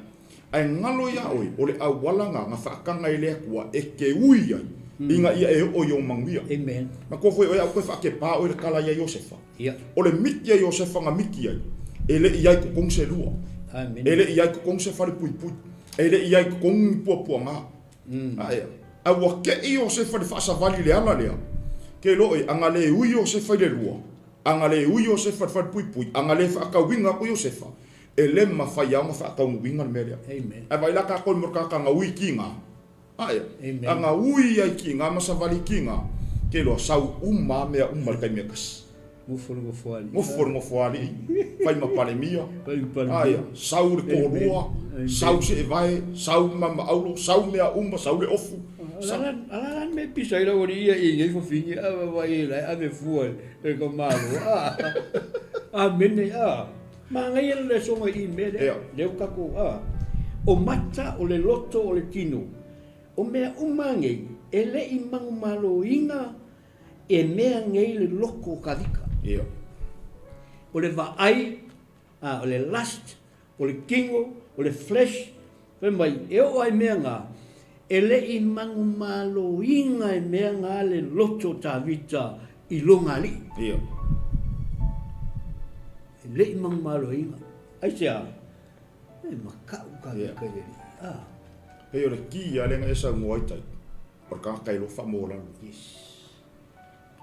ae galo iā oe, o le auala na, na faataga e le Atua e te ui ai, ina ia e oo i ou manuia. Amen. Matua foi oe a ua toe faakepa oe i le tala ia Iosefa. Ia. O le miti a Iosefa na miti ai, e le i ai totonu se lua. Amen. E le i ai totonu se falepuipui. E le i ai totonu ni puapuaga. Ae, ae ua te'i Iosefa i le faasavali i le ala lea, ke loe, a na le ui Iosefa i le lua, a na le ui Iosefa i le falepuipui, a na le faatauina atu Iosefa, E le mafai lava ona faataunuuina le mea lea. Amen. Ae vaai la tatou i le mea o le tagata na ui kiga. Ae, Amen. a na ui ai kiga ma savali kiga, ke iloa sau uma lava mea uma i le taimi e tasi. Nofo le nofoalii. Nofo le nofoalii, fai ma Palemia. Fai ma Palemia. Ae, sau le toalua, sau seevae, sau mamaaulo, sau mea uma, sau le ofu. Sau. A la la le mea e pisa ai lau alii ia i nei fafine, a vaai e la e ave fua e le tamaloa. A, amene, a. Manaia le lesoga i mea lea, lea ua tatou, a, o mata, o le loto, o le tino, o mea uma nei, e le i manumaloina e mea nei le loto o Kavika. Ia. O le vaai, a, o le lust, o le tino, o le flesh, fai mai, e oo lava i mea na, e le i manumaloina e mea na le loto o Tavita i lona alii. Ia. E le i manumaloina. Aisea? E makaʻu ka Ia. i le alii. Ah. Pei o le ki lava lea na e saunoa ai tai, o le tagata e iloa faamaualalo. Yes.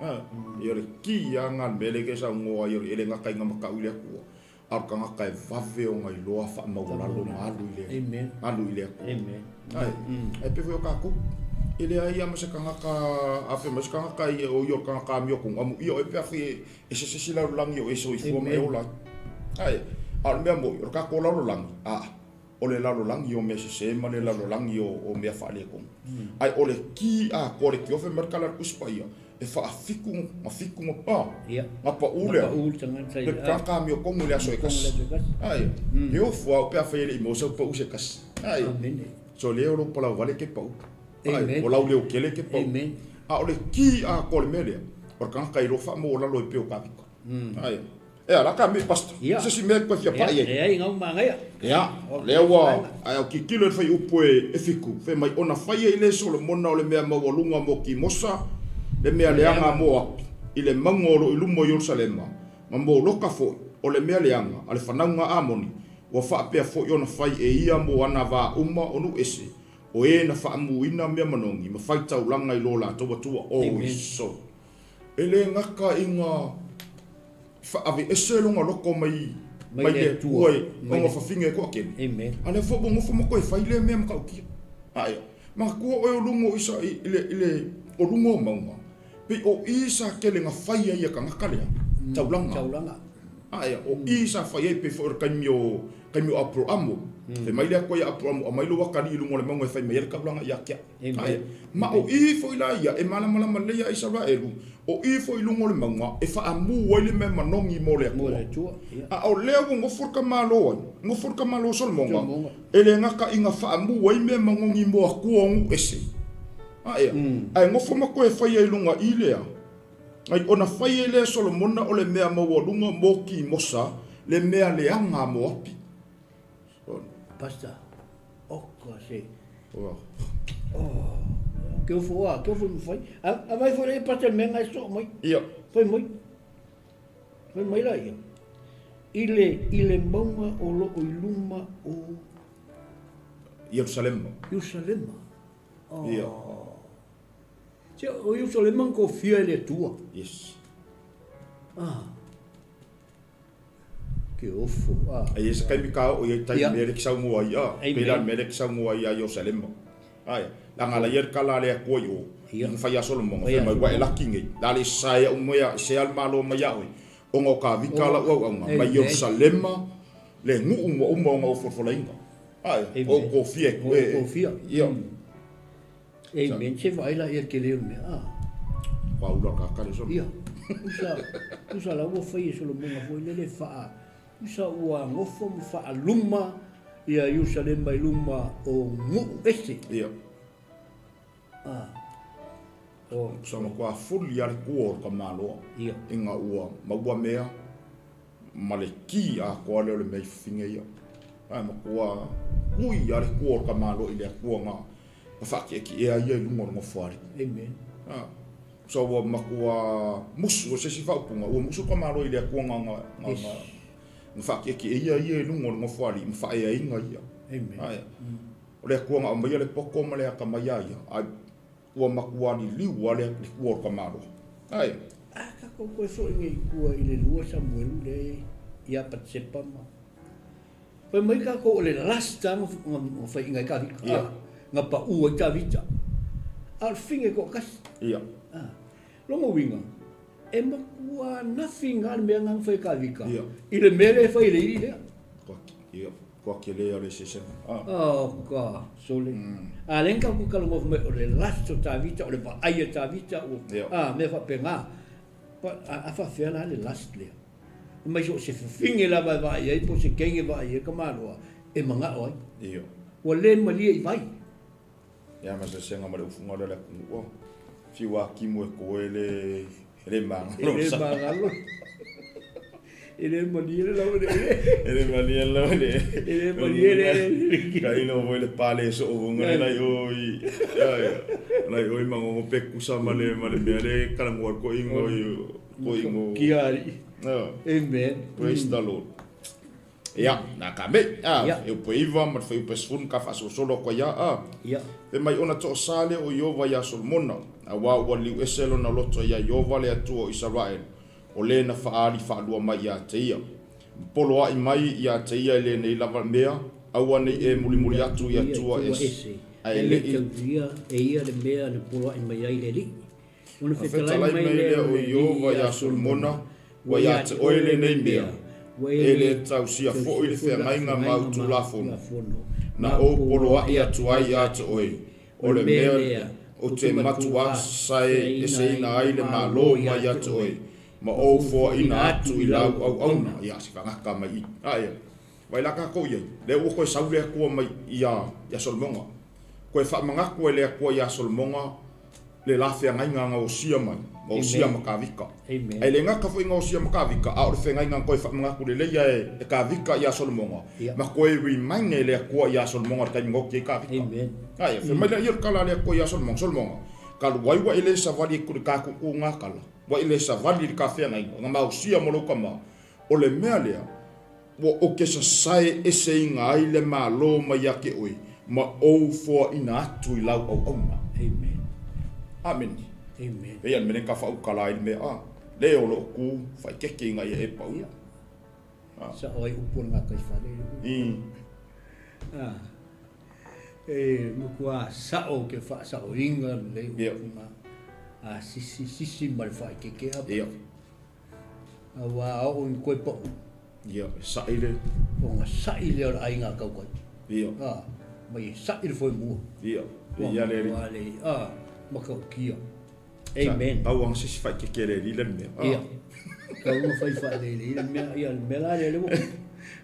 Ah, ia o le ki lava lena o le mea lea e te saunoa ai, e le gata ina makaʻu i le Atua, a o le tagata e vave ona iloa faamaualalo ma alu i le, Amen. alu i le Atua. Amen. Ae, ae pei foi o tatou, e leai lava ma se tagata, a fai mai se tagata ia o ia o le tagata amiotonu, amuia oe pe a fai e, E se se isi lalolagi o e soifua ma e ola ai. Ae, a o le mea moni, o le tatou lalolagi, a, o le lalolagi o mea sese ma le lalolagi o, o mea faaletonu. Ae o le ki atoa le tiofe ma le tala a le Tusi Paia, e faafitu ma fitu ma pa, Ia. na pau lea, Na pau le tagata i le tagata amiotonu i le aso e tasi. Ae, e ofo au pe afai e le i maua sau pau se tasi. Ae, Amene. so lea o lou palauvale ke pau. Amen. O lau leo kele ke pau. Amen. A o le ki atoa o le mea lea, o le tagata e iloa faamaualalo ai pei o Kavika. Ae, e a la ka me pastor. Ia. Se isi mea e toe fia pai ai. Leai, ngau manaia. Ia, lea ua, ae o tilotilo i le fuaiupu e fitu, fai mai, ona fai ai lea Solomona o le mea maualuga mo Kimosa, le mea leaga a Moapi, i le mauga o lo o i luma o Ierusalema, ma Moloka foi, o le mea leaga a le fanauga a Amoni, ua faapea foi ona fai e ia mo ana vā uma o nuu ese, O e na faamuina mea manogi ma fai taulaga i lo latou Atua, o Iso. E le gata ina faaveese lona loko mai mai le Atua e ona fafine e toatele, a lea foi ua nofo ma toe fai lea mea matautia. Ae, manatua oe o luga o Isa i le, i le, o luga o mauga, pei o i sa tele na fai ai e tagata lea, taulaga. Taulaga. Ae, o i sa fai ai pei foi o le taimi o, taimi o Aperamo, fai mai le Atua ia Aperamo, aumai lou atalii i luga o le mauga e fai mai ai le taulaga ia te au. Ae, ma o i foi la ia e malamalama lelei ia Isaraelu, o i foi i luga o le mauga e faamu ai le mea manogi mo le Atua. A o lea ua nofo le tamaloa ai, nofo le tamaloa o Solomona, e le gata ina faamu ai mea manogi mo Atua o nuu ese. Ae, ae nofo ma toe fai ai i luga i lea. Ai ona fai ai lea e Solomona o le mea maualuga mo Kimosa, le mea leaga a Moapi. Pastor, oka se. Ua. Oh, ke Ke ofo a, ke ofo i mawhai. A, a vai foi le pata le mea ngai soo mai. Ia. Fai mai. Fai mai la ia. I le, i le mauga o loo i luma o. Ierusalema. Ierusalema. Oh. Ia. Se o Ierusalema na kofia e le Atua. Yes. Ah. Ke ofo, ah. Ai e se taimi ka oo i ai tai mea le ki saunoa ai, ah. Pei la le mea le ki saunoa ai ia Ierusalema. Ai, leaga la ia le kala a le Atua i o, i na fai ia Solomona, fai mai, ua e laki nei, la le sae au mea, se a le Malo mai ia oe, ona o ka vika lau auauna, mai Ierusalema, le nuu ma uma ona ou folafolaina. Ai, o kofia e koe. O kofia. Ia. Amen. Se vaai la ia tele o le mea. Ah. Kua ula ka kare solo. Ia. Usa, usa la ua fai e Solomonga foi lele faa, usa ua gofo ma faaluma ia Ierusalema i luma o nuu ese. Ia. Ah. O. Usa ma kua fuli a le kua o le kamaloa. Ia. Inga ua maua mea ma le ki atoa lea o le mea i fafine ia. Ae matua ui a le kua o le tamaloa i le Atua na na faatietie ai ia i luga o le nofoalii. Amen. A, so ua matua musu, o se isi faaupuga, ua musu le tamaloa i le Atua na na na Yes. na na faatietie ia ia i luga o le nofoalii ma faaeaina ia. Amen. Ae, o le Atua na aumaia le poto ma le atamai ia ia, ae Ua matua liliu lava le ua o le tamaloa. Ae. A tatou toe foi nei i tua i le lua Samuelu lea ia Patsepa ma. Fai mai tatou o le last a na faiina ai Tavita. Ia. Na pau ai Tavita. A o le fine toatasi. Ia. A. Lona uiga, e matua nothing lava le mea na fai e Tavita. Ia. I le mea lea e fai e le alii lea. Ia. Kua kele o le eseesega. Ah. Oh, ka, sole. A lea na tatou talanoa mai o le last o Tavita, o le vaai a Tavita, ua, Yeah. ah, mea faapena. Pa, a, a faafefea la le last lea? Mai so o se fafine lava e vaai ai po o se teine e vaai ai ka maloa e manao ai. Ia. Ua le malie i vai. Ia ma eseesega ma le ufuga lea o le atunuu. Oh. Fiu a timu e koe le E le magalo. E le magalo. E le malie le lau ele. E le malie le lau ele. E le malie le ele. Ka ino foi le pale so o vonga le lai oi. Lai oi mangongo pe kusa ma le ma le mea le kalangoa ko ingo i ko ingo. Kia ari. Amen. Praise the Lord. Ia, na ka me, a, e upe iva ma le fuaiupu e sefulu ka faasolosolo atu ai a, a. Ia. Fai mai ona toasa lea o Ieova iā Solomona, auā ua liu ese lona loto iā Ieova le Atua o Isaraele, o le na faaali faalua mai iā te ia. Ma poloaʻi mai iā te ia i lenei lava mea, aua nei e mulimuli atu i atua ese, ae E le leʻi. taulia e ia le mea na poloaʻi mai ai le Alii. Ona Na fetalai mai lea o Ieova iā Solomona, Ua iā te oe lenei mea, e le tausia foi le feagaiga ma au Tulafono, na ou poloaʻi atu ai iā te oe, o le mea lea ou te matuā sae eseina ai le Malo mai iā te oe, ma ou foaʻina atu i lau auauna. Ia, se fagata mai i. A ia, vai la kākou i ai, lea ua toe sau le Atua mai iā, iā Solomona. Toe faamanatu e le Atua iā Solomona le la feagaiga na osia mai, ma osia ma Kavika. Ae le gata foi na osia ma Kavika, a o le feagaiga na toe faamanatu lelei ia e Kavika iā Solomona, ma toe remind e le Atua iā Solomona i le taimi na oti ai Kavika. Ae, fai mai lea ia le tala a le Atua iā Solomona, Solomona, talu ai ua e le savali i le ka tuutuuga tala, ua e le savali i le ka feagaiga, na ma osia mo lou tama, o le mea lea, ua ou te sasae eseina ai le Malo mai ia te oe, ma ou foaina atu i lau auauna. Amen. Amene. Amen. Pei a le mea ka whaukala ai le mea a, le o loo ku whaikeke inga ia e pau. Ia. Sa o ai upu o le ngā whare. Ah. E matua sao ke whaasaoinga le upu ngā. A sisi, sisi ma le whaikeke a. Ia. Aua a oo i koe pa'u. Ia, e saʻi le. Ona saʻi lea o le aiga a Kaukai. Ia. A, mai e saʻi le foemua. Ia, e ia le alii. Ua le, a, matautia. Amen. Tau ana sisi whaikeke le alii le mea. Ia. Tau ana whai whae le alii le mea, ia le mea la lea le ua.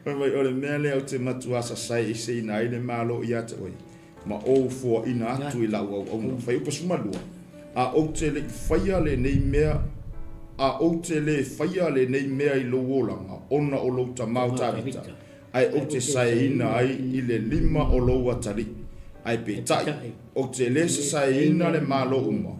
Fai mai, o le mea lea ou te matua sasae eseina ai le Malo ia te oe, ma ou foaina atu i lau auauna. Fuaiupu 12, A ou te le i faia lenei mea, a ou te le faia lenei mea i lou olaga, ona o lou tama o Tavita, ae ou te saeina ai i le lima o lou atalii. Ae peitai, ou te le sasaeina le Malo uma,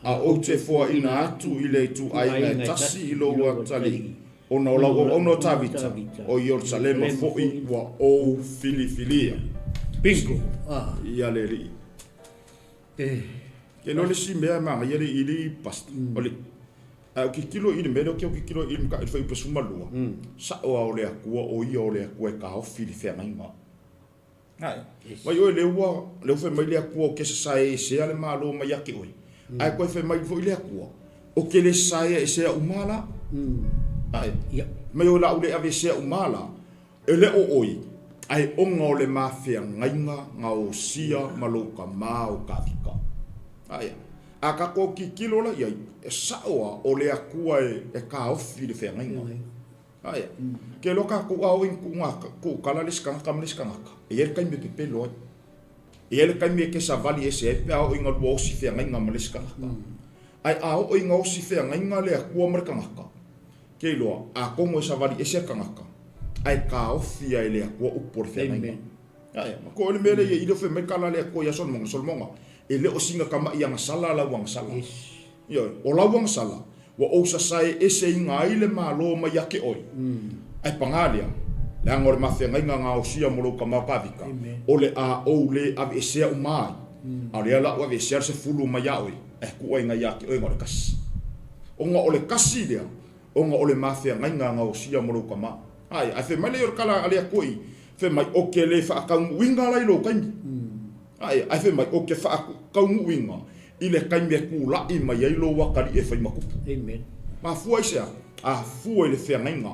a ou te foaina atu i le ituaiga e tasi i lou atalii, ona o lau auauna o Tavita, o Ierusalema foi ua ou filifilia. Bingo! Ia le Alii. Ke iloa le isi mea e manaia le ili pasta, o le a ou tilotilo i le mea lea ou te tilotilo i le fuaiupu 12, sao lava o le Atua o ia o le Atua e taofi le feagaiga. Vai oe lea ua lea ua fai mai le Atua ou te sasae esea le Malo mai ia te oe, ae toe fai mai foi le Atua, ou te le sasae esea uma la. Ae, mai o le a ou le aveesea uma la, e le o oe, ae ona o le ma feagaiga gaosia ma lou tama o Tavita. Ae, a tatou tilotilo la i ai, e sao lava o le Atua e taofi le feagaiga. Ae, ke iloa tatou a oo ina tuu tala le isi tagata ma le isi tagata, e i ai le taimi e pepelo ai. E i ai le taimi e te savali ese ai pe a oo ina lua osi feagaiga ma le isi tagata. Ae a oo ina osi feagaiga le Atua ma le tagata, ke iloa, atonu e savali ese le tagata, ae taofi ai e le Atua upu o le feagaiga. Ae, ma koe le mea lea i le fai mai tala a le Atua ia Solomona, Solomona, e le o sina tama'i agasala lau agasala. Ioe, o lau agasala, ua ou sasae eseina ai le Malo mai ia te oe. Ae pagā lea, leaga o le mafeagaiga gaosia mo lou tama o Tavita, o le a ou le aveesea uma ai, a o lea la ua aveesea le sefulu mai ia oe, ae tuu ai ia te oe na o le tasi. Ona o le tasi lea, ona o le mafeagaiga gaosia mo lou tama. Ae, ae fai mai lea o le tala a le Atua i, fai mai, Ou te le faataunuuina la i lou taimi. Ae, ae fai mai, Ou te faataunuuina i le taimi e tulai mai ai lou atalii e fai ma tupu. Amen. Mafua i se a? Afua i le feagaiga.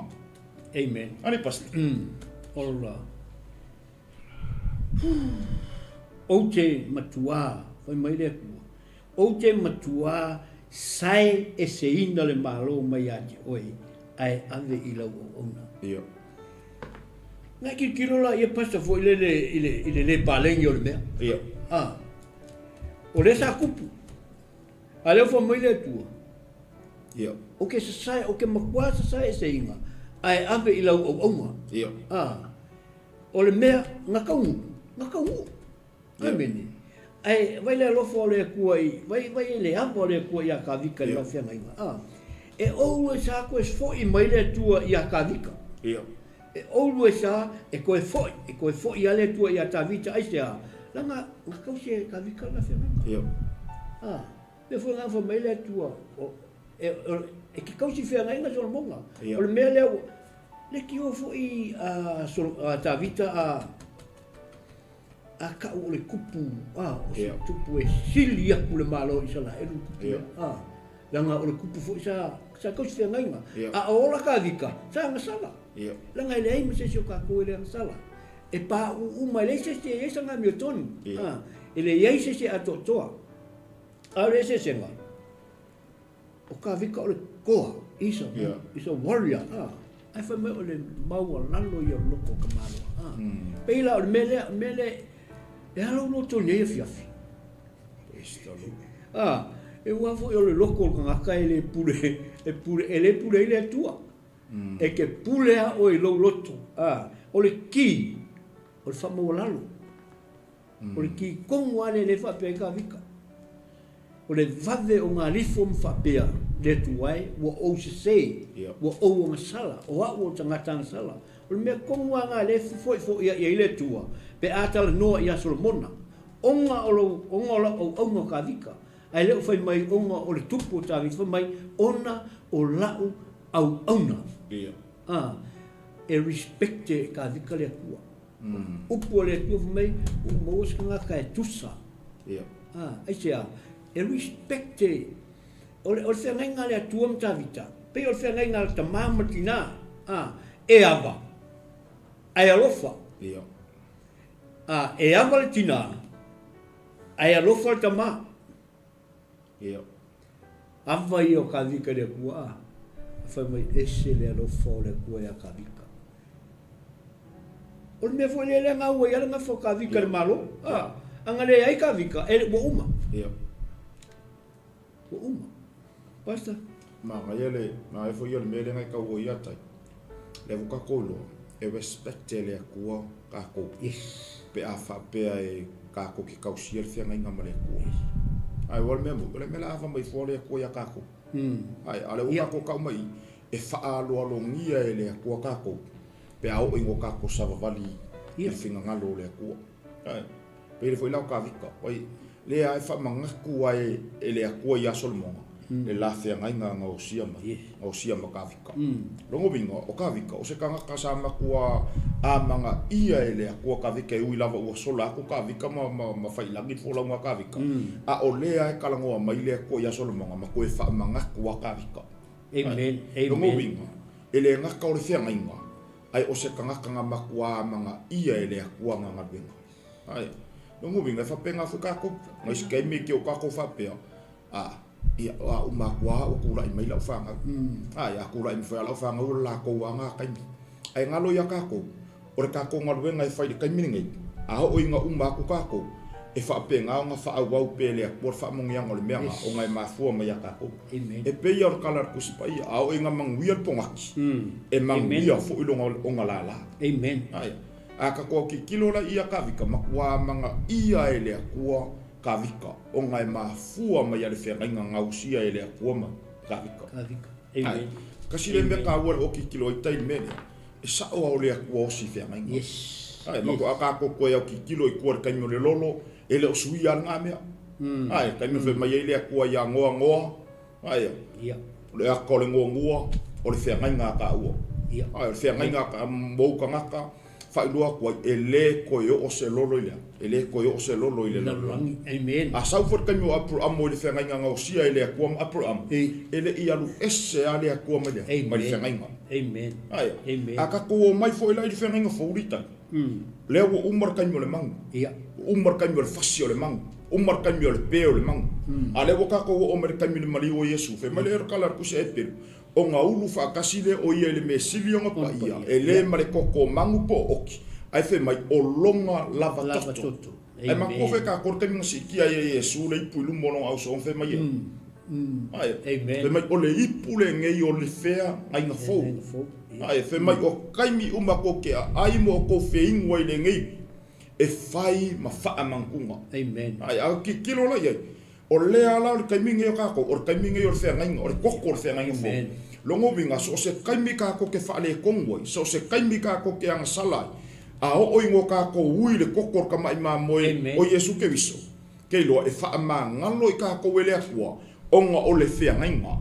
Amen. Ani Pastor. Ola. Ou te matuā, fai mai le Atua, ou te matuā sae eseina le Malo mai ia te oe, ae ave i lau auauna. Ia. Ngai tilotilo la ia Pastor foi lele i le, i le le paleni o le mea. Ia. Ah. O lea sa tupu. A lea ua fai mai le Atua, Ia. Ou te sasae, ou te matua sasae eseiga, ae ave i lau auauna. Ia. A, o le mea, na taunuu, na taunuu. Amene. Ae vai le alofa o le Atua i, vai, vai le ava o le Atua iā Kavika i lau feagaiga. A, e always a koe fo'i mai le Atua iā Kavika. Ia. E always a e koe fo'i, e koe fo'i a le Atua iā Tavita, aisea? Leaga na tausi e Tavita lana feagaiga. Ia. A, mea foi na fai mai le Atua, o, e, o, e te tausi feagaiga Solomona. Ia. O le mea lea ua, leitioa foi a, Sol, a Tavita a, a ka'u o le tupu, a, o se tupu e sili atu le Malo o Isalaelu le tupu lea, a, leaga o le tupu foi sa, sa tausi feagaiga. A o ola Tavita, sa agasala. Leaga e leai ma se isi o tatou e le agasala. E pauu uma, e leai se isi e i ai sana amiotonu, a, e leai se isi e atoatoa. A o le eseesega, O Kavika o le koa, he's a, yeah. he's a warrior. Ah. Ae fai mai o le maualalo ia o le loto o Kamaloa. Ah. Pei la o le mea lea, mea lea, e ala u loto nei afiafi. Ah, e ua foi o le loto o le tagata e le pule, e pule, e le pule ai le Atua. E te pule a oe i lou loto. Ah, o le ki, o le faamaualalo. O le ki tonu lava lea e le faapea ai Kavika. O le vave o ngā rifo ma faapea, le Atua e, ua ou sesē, ua ou agasala, o a'u o le tagata agasala. O le mea tonu lava ngā lea e fefoifoia'i ai le Atua, pe a talanoa iā Solomona, ona o lou, ona o lau auauna o Kavika, ae le o fai mai ona o le tupu o Tavita, fai mai, ona o la'u auauna. Ā, e respect e Kavika le Atua. Upu a le Atua fai mai, ua ou maua se tagata e tusa. Ia. A, aisea? E respect e, o le, o le feagaiga a le Atua ma Tavita, pei o le feagaiga a le tamā ma le tinā, a, e ava, ae alofa. Ia. A, e ava le tinā, ae alofa le tamā. Ia. Ava ia o Kavika i le Atua, a, fai mai, ese le alofa o le Atua iā Kavika. O le mea foi lea lea gaua i a le gafa o Kavika i le Malo, a, a na leai Kavika, e, ua uma. Ia. Ua uma. Pastor? Manaia le, manaia foi ia le mea lea na e tau ai ia tai. Lea foi tatou iloa, e respect e le Atua tatou. Yes. Pe a faapea e. Kākou ke kausia le feagaiga ma le Akua. Ae ua o le mea moni, o le mea la ava mai fua le Akua iā kākou. Ae, a o lea ua kākou kau mai i, e faaaloalogia e le Akua kākou, pe a oo i ngo kākou savavali i le finagalo o le Akua. Ae, pei le foi la o Kavika, wai, lea e faamagatu ai e le Akua iā Solomona, le la feagaiga gaosia mai, gaosia ma Kavika. Logo uiga, o Kavika, o se tagata sa matua amagaia e le Akua Kavika e ui lava ua sola atu Kavika ma, ma, ma failagi le folauga a Kavika. A o lea e talanoa mai le Akua iā Solomona, matua e faamagatu a Kavika. Amen. Amen. Logo uiga, e le gata o le feagaiga, ae o se tagata na matua amagaia e le Akua na galuega. Ae, logo uiga, e faapena foi tatou, nai se taimi e ke o tatou faapea, a, ia, a uma atu lava ua tulai mai lau fanau. Ae, a tulai mai foi lava lau fanau, o le latou lava na taimi. Ae galo ia tatou, o le tatou galuega e fai i le taimi lenei, a oo ina uma atu tatou, e faapena ona faaauau pea e le Atua le faamanuiaga o le mea na, ona e mafua mai ia tatou. E pei lava o le tala a le Tusi Paia, a oo ina manuia le pogati, e manuia foi lona ona lala. Ae, a tatou autilotilo la ia Kavika, matua amanaia e le Atua Kavika, ona e mafua mai a le feagaiga gausia e le Atua ma Kavika. Ae, kasi lea mea taua le autilotilo ai tai i le mea lea, e sa'o a o le Atua osi feagaiga. Yes. Ae, matua a tatou toe autilotilo i tua i le taimi o le lolo, e le o suia lena mea. Ae, taimi fai mai ai le Atua ia Noa, Noa, ae, o le ata o le noanua, o le feagaiga a taua. Ae, o le feagaiga a mou tagata, faailoa atu ai, e le toe oo se lolo i le a? E le toe oo se lolo i le lalolagi. Amen. A sau foi le taimi o Aperamo i le feagaiga gaosia e le Atua ma Aperamo, e le i alu ese lava le Atua mai le a? Mai le feagaiga. Amen. Ae, a tatou omai foi la i le feagaiga fou Litani, lea ua uma le taimi o le magu. Ua uma le taimi o le fasi o le magu. Uma le taimi o le pe o le magu. A lea ua tatou oo mai le taimi o le maliu o Iesu, fai mai le Erokala a le Tusi a Eperu, Ona ulu faatasi lea o ia i le mea sili ona paia, e le ma le toto magu po o oki, ae fai mai, o lona lava toto. Ae manatua foi tatou le taimi na siitia ai e Iesu le ipu i luma o lona ausoga, fai mai e, ae, fai mai, o le ipu lenei o le feagaiga fou. Ae, fai mai, o taimi uma tou te aai ma outou feinu ai i lenei, e fai ma faamanatuga. Ae, a tilotilo la i ai, O lea la o le taimi nei o tatou, o le taimi nei o le feagaiga, o le koko o le feagaiga fou. Lona uiga, so o se taimi tatou te faaletonu ai, so o se taimi tatou te agasala ai, a oo ina o tatou ui i le koko o le tamai mamoe o Iesu Keriso, ke iloa e faamagalo i tatou e le Atua, ona o le feagaiga.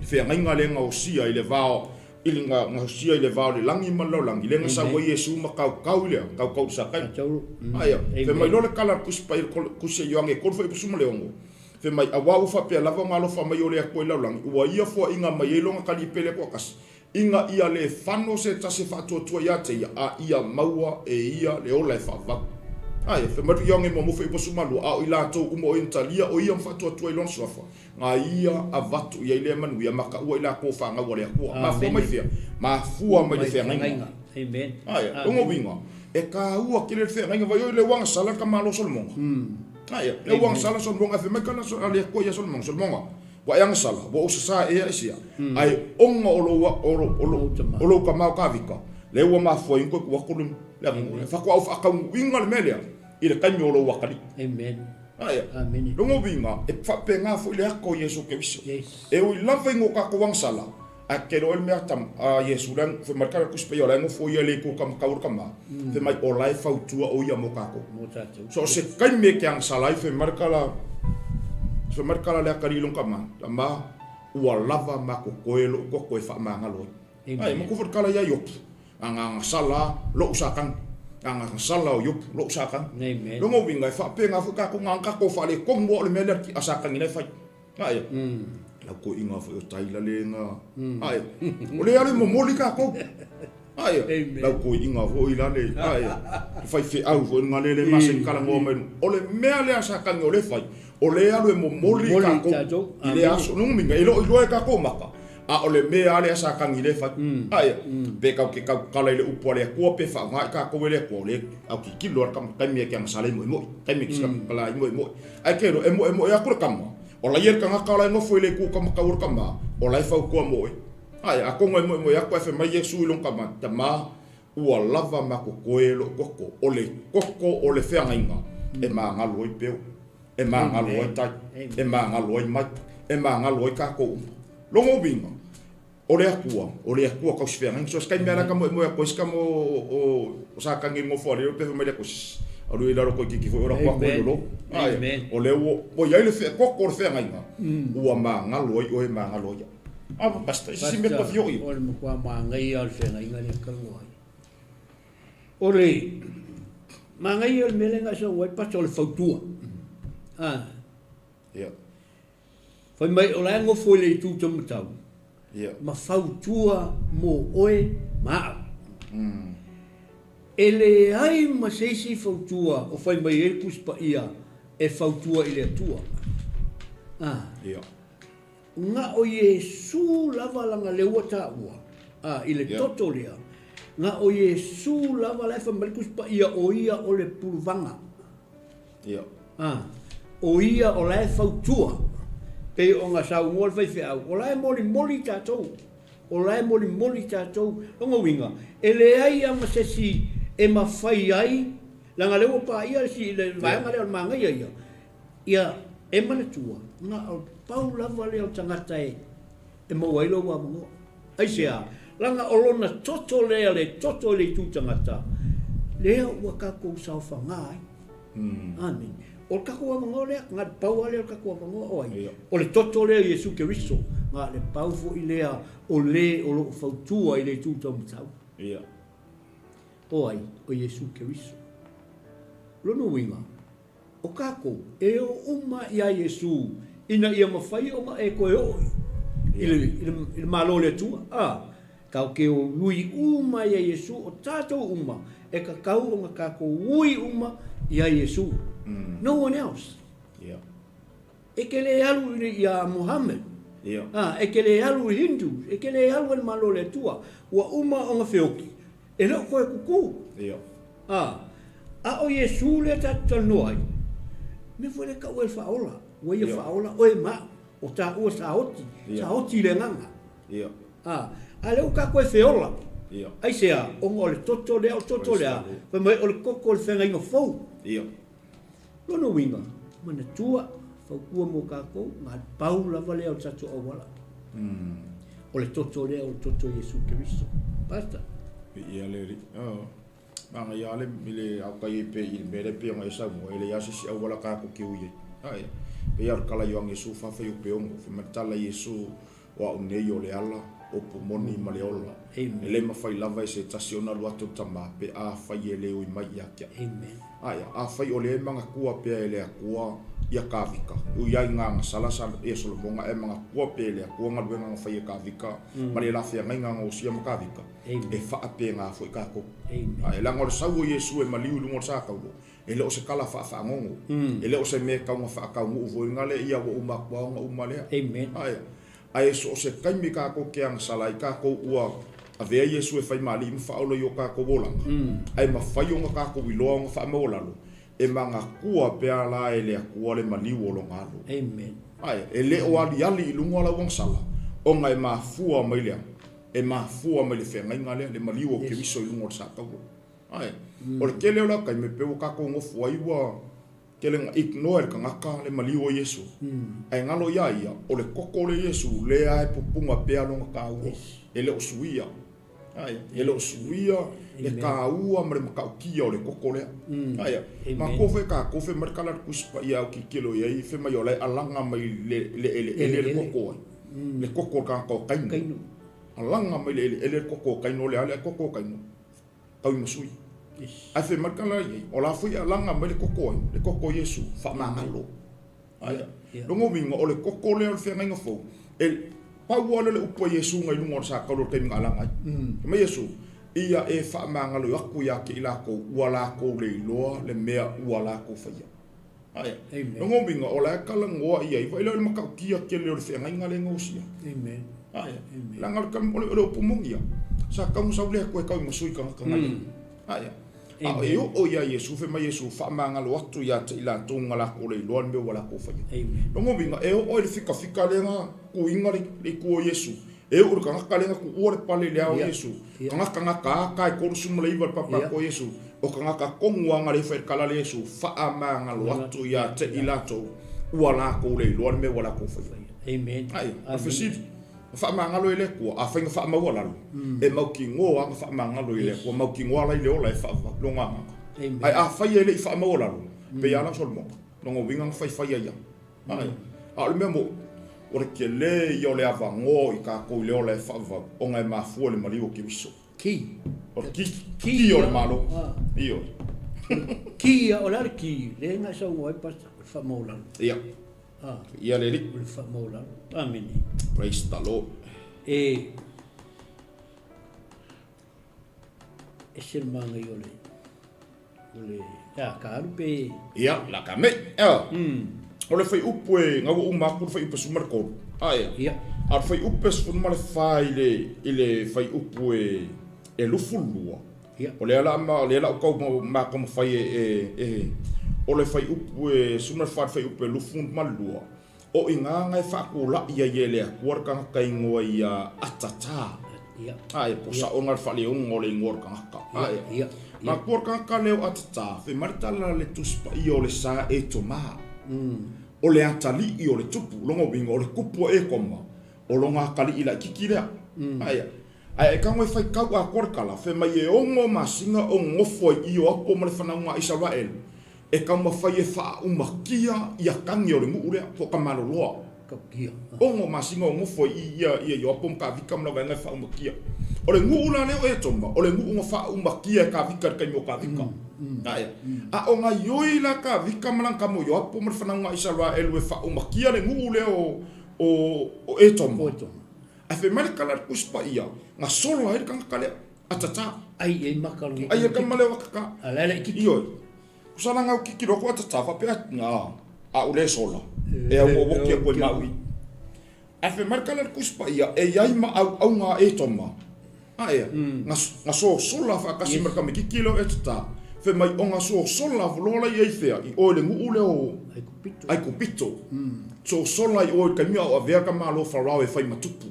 Feagaiga lea gaosia i le va o i le gaosia i le va o le lagi ma le lalolagi, lea na sau ai Iesu ma kaukau i le a? Kaukau i le sakai. Aia, fai mai loa le tala a le Tusi Paia i le Tusi a Ioane 3:16, fai mai, Auā ua faapea lava ona alofa mai o le Atua i le lalolagi, ua ia foaiina mai ai lona Kalii Pele toatasi, ina ia le fano se tasi e faatuatua ia te ia, a ia maua e ia le ola e faavavau. Aia, fai mai Ioane 1:12, A o i latou uma o ia na talia o ia ma faatuatua i lona suafa, Na ia avatu i ai lea manuia ma taua i latou fanau a le Atua. Mafua mai fea? Mafua mai le feagaiga. Aia, lona uiga, e taua tele le feagaiga. Vai oi le ua agasala le tamaloa Solomona. Aia, le ua agasala Solomona, ae fai mai tala a le Atua ia Solomona, Solomona, ua e agasala, ua ou sasa ea i sea, ae ona o lou, o lou, o lou tama o Kavika, lea ua mafua ai ona toe tuu atu le, le atunuu lea. Faatoa ou faataunuuina le mea lea i le taimi o lou atalii. Amen. Aia. Amene. Lona uiga, e faapena foi le ata o Iesu Keriso. Yes. E ui lava i ngo tatou agasala, ae te iloa le mea tam, a Iesu la, fai mai le tala Tusi Paia o la e nofo ia i le itu o ka matau o le tama, fai mai o la e fautua o ia mo tatou. Mo tatou. So o se taimi e te agasala ai, fai mai le tala, fai mai le tala a le atalii i lona tama, Tama, ua lava ma totoe lou toto e faamagalo ai. Ae, matua foi le tala ia Iopu. Agagasala lou Satani. Agagasala o Iopu lou Satani. Amen. Lona uiga e faapena foi tatou na tatou faaletonu lava o le mea lea a Satani la e fai. Ae, lau toeaina foi o Taila le na. Ae, o lea alu e momoli tatou. Ae, lau toeaina foi la le, ae, le faifeau foi lena lea le masani talanoa mai. O le mea lea a Satani o lea e fai, o lea alu e momoli tatou i lea aso. Lona uiga e le o iloa e tatou maka. A o le mea lava lea sa tagi lea fai. Aia, pe kau ke kau kala i le upu a le Atua pe faaaoga i tatou e le Atua, o le autilotilo a le tama, taimi e ke agasala i moemoe, taimi e ke kala i moemoe. Ae ke iloa, e moemoe atu le tama, o laia le tagata o la e nofo i le itu ka matau o le tama, o la e fautua mo oe. Aia, atonu e moemoe atu ae fai mai Iesu i lona tama, Tama, ua lava ma totoe lou toto, o le toto o le feagaiga. E magalo ai peo, e magalo ai tai, e magalo ai mai, e magalo ai kākou uma. Lona uiga, o le Atua, o le Atua tausifeagaiga. So se taimi lava la ka moemoe atu ai se tama o Satani i le nofo a le pe fai mai le Atua, Shh, alu i lalo toeitiiti foi ola atu i lolo. Ae, o lea ua i ai le koko o le feagaiga, ua magalo ai oe, magalo ai au. A, Pastor, se isi mea tua fia oo i ai. O le matua manaia o le feagaiga lea e talanoa ai. O le manaia o le mea lea na e saunoa ai, Pastor, o le fautua. A. Ia. Fai mai o la e nofo i le itu taumatau ma fautua mo oe ma au. E leai ma se isi fautua o fai mai ai le Tusi Paia e fautua i le Atua. Na o Iesu lava lana lea ua taua i le toto lea, na o Iesu lava la e fai mai le Tusi Paia o ia o le puluvaga. Ia. A, o ia o la e fautua, pei ona saunoa le faifeau, o la e molimoli tatou, o la e molimoli tatou. Lona uiga, e leai lava ma se isi e mafai ai, leaga o lea ua paia le isi, le vaega lea o le manaia ia, ia e manatua, na o le pau lava lea o tagata e e maua ai lou avanoa. Aisea? Leaga o lona toto lea, le toto i le itu tagata, lea ua tatou saofaga ai. Amene. O le tatou avanoa lea, na o le pau lava lea o le tatou avanoa, o ai? O le toto lea o Iesu Keriso, na o le pau foi lea o le o lo o fautua i le itu taumatau. O ai? O Iesu Keriso. O lona uiga, O kākou, e o uma iā Iesū ina ia mafai ona e toe oo i le, i le, i le Malo o le Atua. A, tatou te o ui uma iā Iesū, o tātou uma, e tatau ona tātou ui uma iā Iesū. No one else. Yeah. E te le alu iā Mohammed. Yeah. A, e te le alu i Hindus, e te le alu i le Malo o le Atua. Ua uma ona feoki, e le o toe kukū. Yeah. A, a o Iesū lea tatou te talanoa ai, mea foi lea e tau ai le faaola, ua ia faaola oe ma au, o taua sa oti, sa oti i le agaga. Yeah. A, a lea ua tatou e feola. Yeah. Aisea? Ona o le toto lea, o le toto lea, fai mai o le toto o le feagaiga fou. Yeah. Lona uiga, manatua, fautua mo tatou, na le pau lava lea o le tatou auala. O le toto lea o le toto o Iesu Keriso. Pastor. Viia le Alii. Oh. Manaia lava le, le aokai ai pea i le mea lea pei ona e saunoa, e leai lava se isi auala tatou te ui ai. Ae, pei lava o le tala a Ioane Iesu fa fuaiupe 6, fai mai le tala a Iesu, O au nei o le ala, upu moni ma le ola. E le mafai lava e se tasi ona alu atu le Tama pe afai e le ui mai ia te au. Aia, afai o lea e manatua pea e le Atua ia Kavika, e ui ai i gana sala sa ia Solomona, ae manatua pea e le Atua galuega na fai e Kavika ma le la feagaiga na osia ma Kavika, e faapena foi tatou. Ae leaga o le sau o Iesu e maliu i luga o le sa taulo, E le o se tala faafagogo. E le o se mea e tau na faataunuu foi na lea ia ua uma atu lava ona uma lea. Amen. Ae, ae so o se taimi tatou te agasala ai tatou ua avea Iesu e fai ma Alii ma Faaola i o tatou olaga, ae mafai ona tatou iloa ona faamaualalo, e manatua pea la e le Atua le maliu o Lona alo. Amen. Ae, e le o aliali i luga lau agasala, ona e mafua mai le a? E mafua mai le feagaiga lea, le maliu o Keriso i luga o le sa taua. Ae, o le tele o la taimi e pei ua tatou nofo ai ua tele na ignore e le tagata le maliu o Iesu. Ae galo ia ia, o le toto lea Iesu, lea e pupuna pea lona taua. E le o suia. Ae, e le o suia le taua ma le matautia o le toto lea. Ae, matua foi tatou fai mai le tala a le Tusi Paia au tilotilo i ai, fai mai o la e alaga mai le eleele le toto ai. Le toto o le tagata o Kaino. Alaga mai le eleele le toto o Kaino, o le a le toto o Kaino? Tau i masui. Ae fai mai le tala i ai, o la foi e alaga mai le koko ai, le koko o Iesu, faamagalo. Ae, lona uiga, o le koko lea o le feagaiga fou, e pau lava lea o le upu a Iesu na i luga o le sa taulu o le taimi na alaga ai. Fai mai Iesu, Ia e faamagalo atu ia te i lakou, ua lakou le iloa le mea ua lakou faia. Ae, lona uiga, o la e talanoa i ai, vaai la i le matautia tele o le feagaiga lea e gaosia. Ae, leaga o le upu moni ia, sa tatau ona sau le Atua e tau i ma sui tagata na ia. Ae, a e oo ia Iesu, fai mai Iesu, faamagalo atu ia te i latou na latou le iloa le mea ua latou faia. Lona uiga, e oo i le fikafika lea na tuuina le itu o Iesu, e oo i le tagata lea na tuua le pale i le ao o Iesu, tagata na ta ta e 39 le papa atu o Iesu. O tagata tonu lava na le fai i le tala a le Iesu, faamagalo atu ia te i latou, ua latou le iloa le mea ua latou faia. Amen. Ai, o le fesili, na faamagalo e le Atua, afai na faamaualalo, e mautinoa lava na faamagalo e le Atua, mautinoa la i le ola e faavavau, lona agaga. Ae afai e le i faamaualalo, pei lava la o Solomona, lona uiga na faifai ai lava. Ai, a o le mea moni, o le tele ia o le avanoa i tatou i le ola e faavavau, ona e mafua i le maliu o Keriso. Ki. O le ki. Ki o le Malo. Ioe. Ki ia, o le a le ki? Lea na e saunoa ai Pastor, o le faamaualalo. Ia. Ia le Alii. O le faamaualalo. Amene. Praise the Lord. E ese le manaia o le o le a ka alu pe Ia, la ka mei. Ea. O le fuaiupu e gaua uma atu le fuaiupu e 13. A ea. Ia. A o le fuaiupu e 14 i le i le fuaiupu e e 22. Ia. O lea la ma lea la o tau ma taumafai e e e o le fuaiupu e 14 i le fuaiupu e 22, o i ina na e faatulai ai e le Atua le tagata igoa ia Atata. Ia. A e po sa'o na le faaleoga o le igoa o le tagata. A e. Ia. Matua le tagata lea o Atata, fai mai le tala a le Tusi Paia o le sa Etoma. O le atalii o le tupu, lona uiga o le tupu o Etoma, o lona atalii laitiiti lea. A e. Ae e tago e faitau atoa le tala, fai mai e ono masina o nonofo ai i Ioapo ma le fanauga a Isaraelu, E taumafai e faaaumatia ia tagi o le nuu lea, po o Tamaloloa. Ono masina o nofo ai i ia ia Ioapo ma Tavita ma le vaega e faaaumatia. O le nuu la lea o Etoma, o le nuu na faaaumatia e Tavita i le taimi o Tavita. Ae, a o gaioi la Tavita ma lana tama o Ioapo ma le fanauga a Isaraelu e faaaumatia le nuu lea o o o Etoma. Ae fai mai le tala a le Tusi Paia, na sola ai le tagata lea. Atata. Ai e maka lo. Ai e kama leo atata. A la kiki. Ioe. Kusala ngau kiki lo ko atata fa pe na a ule sola. E au o woki ko maui. A fe marka la kuspa ia e iai ma au au ngā e toma. A ea. Nga nga so sola fa kasi marka me kiki lo e tata. Fe mai o nga so sola volola i ei fea i oe le nguu le o Ai kupito. Ai kupito. So sola i oe kaimia o avea ka malo farao e fai matupu.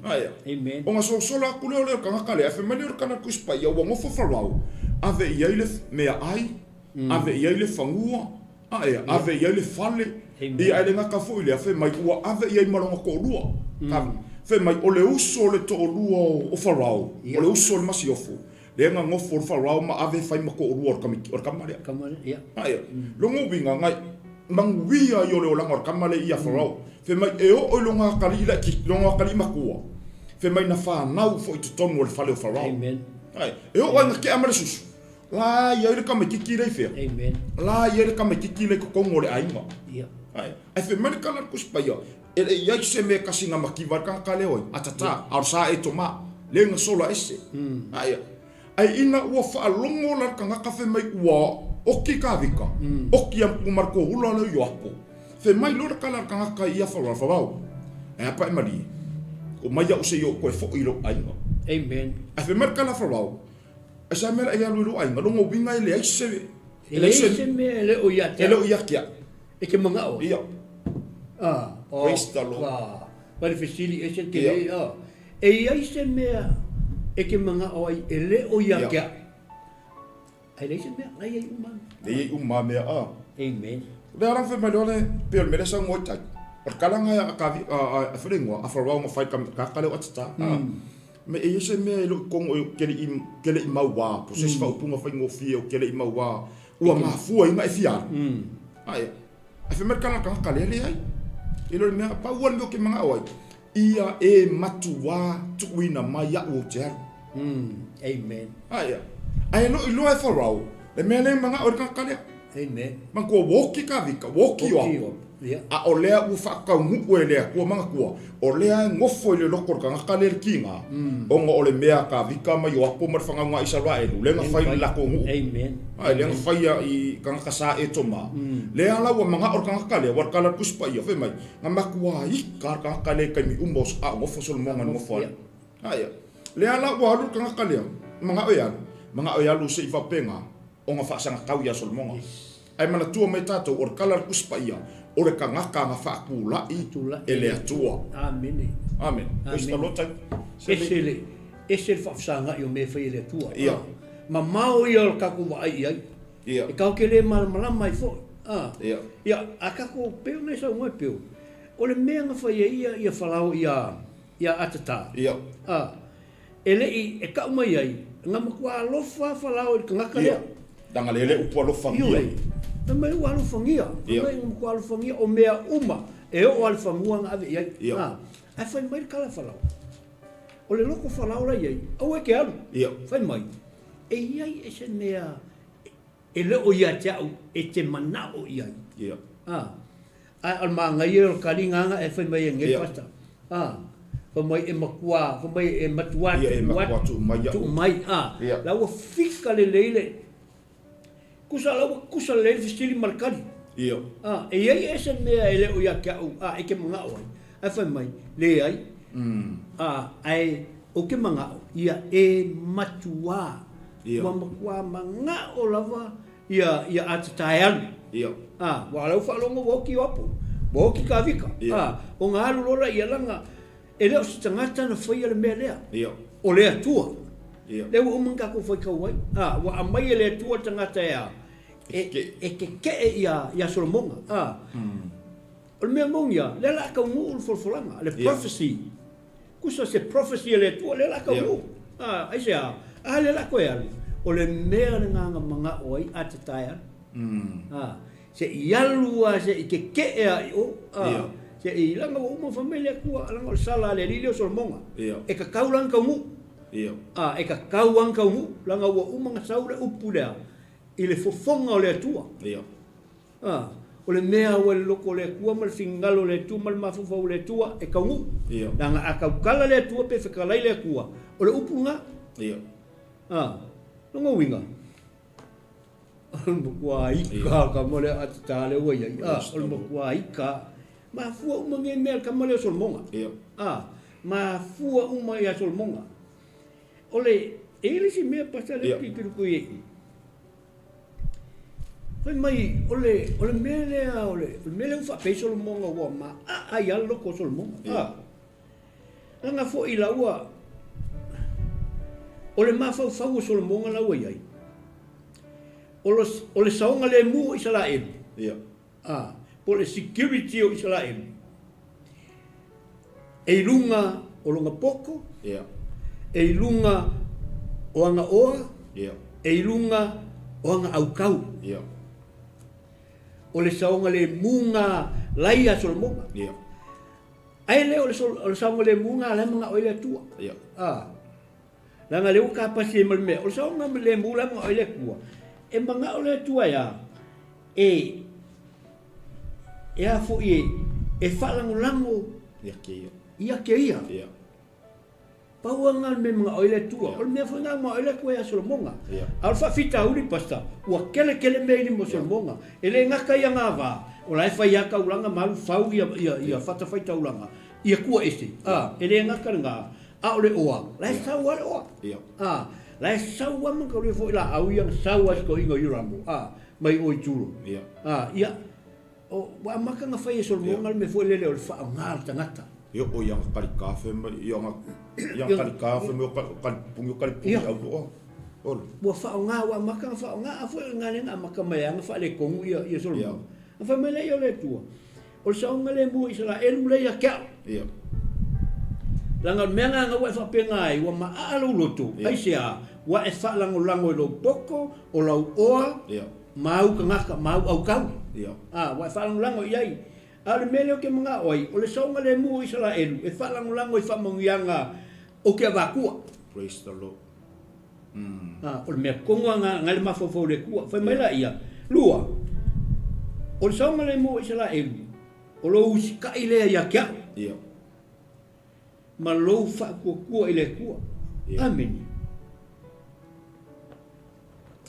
Aia. Amen. O gasosola aku lea o le tagata lea, fai mai lea o le kanaka Tusi Paia, ua nofo Farao, ave i ai le meaai, ave i ai le fanua, aea, ave i ai le fale, ia ae le gata foi lea, fai mai ua ave i ai ma lona toalua. Fai mai o le uso o le toalua o Farao, o le uso o le masiofo, lea na nofo le Farao ma ave e fai ma toalua o le tama lea. Aea, lona uiga, na manuia ai o le olaga o le tama lea ia Farao. Fai mai e oo i lona atalii laitiiti, lona atalii matua, fai mai na fanau foi i totonu o le fale o Farao. Amen. Ae, e oo ai na tea ma le susu, la i ai le tamaitiiti lea i fea? Amen. La i ai le tamaitiiti lea i totonu o le aiga. Ia. Ae, ae fai mai le tala a le Tusi Paia, e le i ai se mea e tasi na mativa ai le tagata lea oi, atata, a o le sa e toma, lea na sola ese. Ae, Ae ina ua faalogo la le tagata fai mai ua oki Tavita, oki atu ma le kōhula lea o Ioapo. Fai mai loa le tala a le tagata i ia Farao, Farao, ae a pae malie, omai au se i ou toe foi i lou aiga. Amen. Ae fai mai le tala a Farao, Ai sa mea la e alu i lou aiga, lona uiga e leai se, e leai se mea e le o ia te e le o ia te au. E te manao ai. Ia. Ah, oh, Praise the Lord. Ah, mai le fesili ese te lei, ah. E i ai se mea e te manao ai e le o ia te au. Ai leai se mea, na i ai uma. Na i ai uma mea, a. Amen. Lea la fai mai loa le, pei o le mea lea saunoa i tai. O le kalaga a Kavi, a, a, a Falegoa, a Farao ma fai ka, ka ka leo atata. A. Me e i ai se mea e le o i tonu e ke le i, ke le i mauā, po o se isi faaupuga faigofie o ke le i mauā, ua mafua ai ona e fia alu. Ae, ae fai mai le tagata lea, leai. E le o le mea, pau lava le mea ou te manao ai, ia e matuā tuuina mai aʻu ou te alu. Amen. Ae, ae lo iloa e Farao, le mea lea e manao ai le tagata lea. Amen. Manatua ua oki Kavika, ua oki Ioapo. Yeah. A o lea ua faataunuu e le Atua manatua, o lea e nofo i le loto o le tagata lea le kiga, ona o le mea a Kavika ma Ioapo ma le fanauga a Isaraelu, lea na fai i le latou nuu. Amen. Ae lea na faia i tagata sa Etoma. Lea la ua manao le tagata lea, ua tala le Tusi Paia, fai mai, Na matua ika le tagata lea i taimi uma o a o nofo Solomona i le nofo ai. Ae, lea la ua alu le tagata lea, manao e alu, manao e alu se i faapena ona faasagatau ia Solomona. Ae manatua mai tatou, o le tala a le Tusi Paia, o le tagata na faatulai e le Atua. Amene. Amene. Praise the Lord. Ese le, ese le faafesagai o mea e fai e le Atua. Ia. Mamao ia o le tatou vaai i ai. Ia. E tatou te le malamalama ai foi. A. Ia. Ia, a tatou, pei ona e saunoa e Peo, o le mea na fai ai ia, ia Farao ia, ia Atatā. Ia. A. E le i, e tau mai ai, na matua alofa Farao i le tagata lea. Ia. Leaga lea le upu alofagia. Ioe. Fai mai ua alofagia. Ia. Fai mai ua matua alofagia o mea uma e oo lava i le fanua na ave i ai. Ia. A. Ae fai mai le tala a Farao. O le loko Farao la e i ai, aua e te alu. Ia. Fai mai, e i ai e se mea e le o ia te au e te manao i ai. Ia. A. Ae o le manaia o le taliga na e fai mai ai nei Ia. Pastor. A. Fai mai e matua, fai mai e matua Ia, e matua tuu mai au. Tuu mai, a. Ia. La ua fika lelei le, Kusa la ua kusa lelei le fesili ma le tali. Ia. A, e i ai ea se mea e le o ia te au, a, e te manao ai? Ae fai mai, Leai. A, ae ou te manao, ia e matuā. Ia. Ua matuā manao lava ia, ia Atata e alu. Ia. A, ua la ua faalogo ua oti Ioapo, ua oti Kavika. Ia. A, ona alu loa laia leaga e le o se tagata na faia le mea lea. Ia. O le Atua. Ia. Lea ua uma ona tatou faitau ai. A, ua aumai e le Atua le tagata e a? E, e keke'e ia, ia Solomoga. A, o le mea moni lava, lea o le a taunuu le folafolaga, le prophecy. Kusa se prophecy a le Atua, lea o le a taunuu. A, aisea? A lea o le a toe alu. O le mea lena na manao ai a te tae alu. A, se i alu lava, se i keke'e lava i o. A, se i, leaga ua uma ona fai mai le Atua, leaga o le sala a le Alii lea o Solomoga. E tatau la ona taunuu. A, e tatau lava ona taunuu, leaga ua uma ona sau le upu lea i le fofoga o le Atua. A, o le mea ua i le loko o le Atua ma le finagalo o le Atua ma le mafaufau o le Atua e taunuu. Leaga a tautala le Atua pe fetalai le Atua, o le upu lena. A, lona uiga, o le matua ika o tama lea a tata lea ua i ai. A, o le matua ika. Mafua uma nei mea i le tama lea o Solomoga. A, mafua uma ia Solomoga. O le, e i ai le isi mea pastor lea ou te tilotilo i ai i i. Fai mai, o le, o le mea lea, o le, o le mea lea ua faapea ai Solomoga ua maaa ai lava le loto o Solomoga. A, leaga foi la ua, o le mafaufau o Solomoga la ua i ai, o le, o le saogalemu o Isaraelu, a, po o le security o Isaraelu, E i luga o lona poto, e i luga o ana oa, e i luga o ana aukau. O le saogalemu na lai a Solomona. Ae le o le saogalemu na la e manao ai le Atua. A, leaga lea ua kapasi ai ma le mea, o le saogalemu la e manao ai le Atua, e manao le Atua e a? E, e a foi e, e faalagolago ia ke ia. Ia ke ia. Ia. Pau lava lena o le mea e manao ai le Atua. O le mea foi lena e manao ai le Atua ia Solomoga. Ia. A o le faafitauli, Pastor, ua tele tele mea i lima o Solomoga. E le gata i ana va, o la e fai lava taulaga ma alu fau ia, ia, ia fatafaitaulaga, i Atua ese. A, e le gata lena, a o le oa, la e sau lava le oa. Ia. A, la e sau lava ma taulia foi laau ia na sau lava i si toeaina o Ioramo. A, mai o i Turo. Ia. A, ia, o, ua amata ona fai e Solomona le mea foi lele o le faaaoga le tagata. Ia, o ia kalika fai mai, ia nga, ia kalika fai mai o kalipuni, o kalipuni Ia. au loa. Olo. Ua faaaoga, ua amata ona faaaoga, a foi o i ina lea na amata mai ai ona faaletonu ia, ia Solomona. Ia. Na fai mai lea o le Atua, O le saogalemu o Isaraelu lea ia te au. Ia. Leaga o le mea lena ua e faapena ai, ua maaa lou loto, Ia. aisea, ua e faalagolago i lou poto, o lau oa, Ia. ma au tagata, ma au aukau. Ia. A, ua e faalagolago i ai. A o le mea lea ou te manao ai, o le saogalemu o Isaraelu e faalagolago i faamanuiaga o ke Avakua. Praise the Lord. A, o le mea tonu lava na, na le mafaufau o le Atua. Fai mai laia, Lua, o le saogalemu o Isaraelu, o lou usikai lea ia te au. Ia. Ma lou faatuatua i le Atua. Ia. Amene.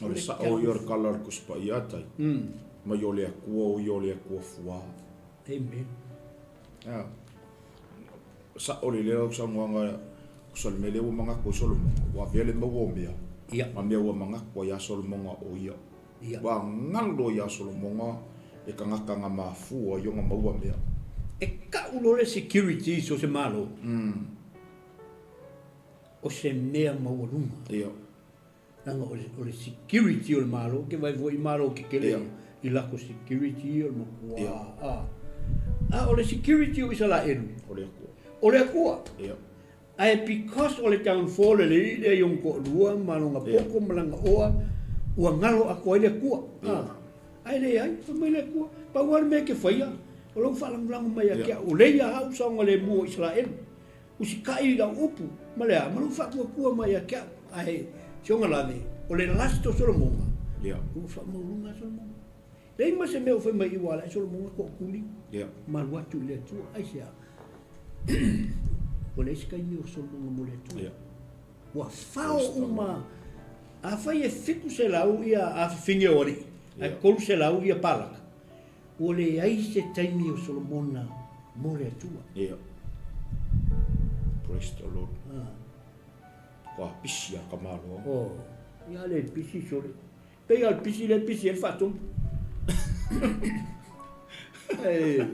O le sa'o ia o le kala o le Tusi Paia tai. Mai o le Atua o ia o le Atua fuā. Amen. A. Sa'o lelei lau saunoaga tusa o le mea lea ua manatu ai Solomoga, ua avea le maua o mea, Ia. ma mea ua manatu ai ia Solomoga o ia. Ia. Ua galo ia Solomoga e tagata na mafua i ona maua mea. E kau loa le security i so se Malo, o se mea maualuga. Ia. Leaga o le, o le security o le Malo, ke vaai foi i Malo tetele ia, i lako security ia o le matua, a, a o le security o Isaraelu, O le Atua. O le Atua. Ae because o le downfall e le lea i ona toalua ma lona poto ma lana oa, ua galo atoa ai le Atua. A, ae leai, fai mai le Atua, pau lava le mea e te faia, o lou faalagolago mai ia te au, o lea ia au saogalemu o Isaraelu. Usitai i lau upu, ma le a, ma lou faatuatua mai ia te au. Ae, si ona lave, o le last o Solomona, ua faamaualuga lava Solomona. Leai ma se mea o fai mai i ua ala ai Solomona tootuli, ma alu atu i le Atua. Aisea? Ua leai se taimi o Solomona mo le Atua. Ua fao uma. Afai e 700 ia afafine o alii, ae 300 ia palaka, Ua leai se taimi o Solomona mo le Atua. Ia. Praise the Lord. Ah. Kua pisi a ka malo. Oh. Ia le pisi sole. Pei al pisi le pisi e faatomu. Eh,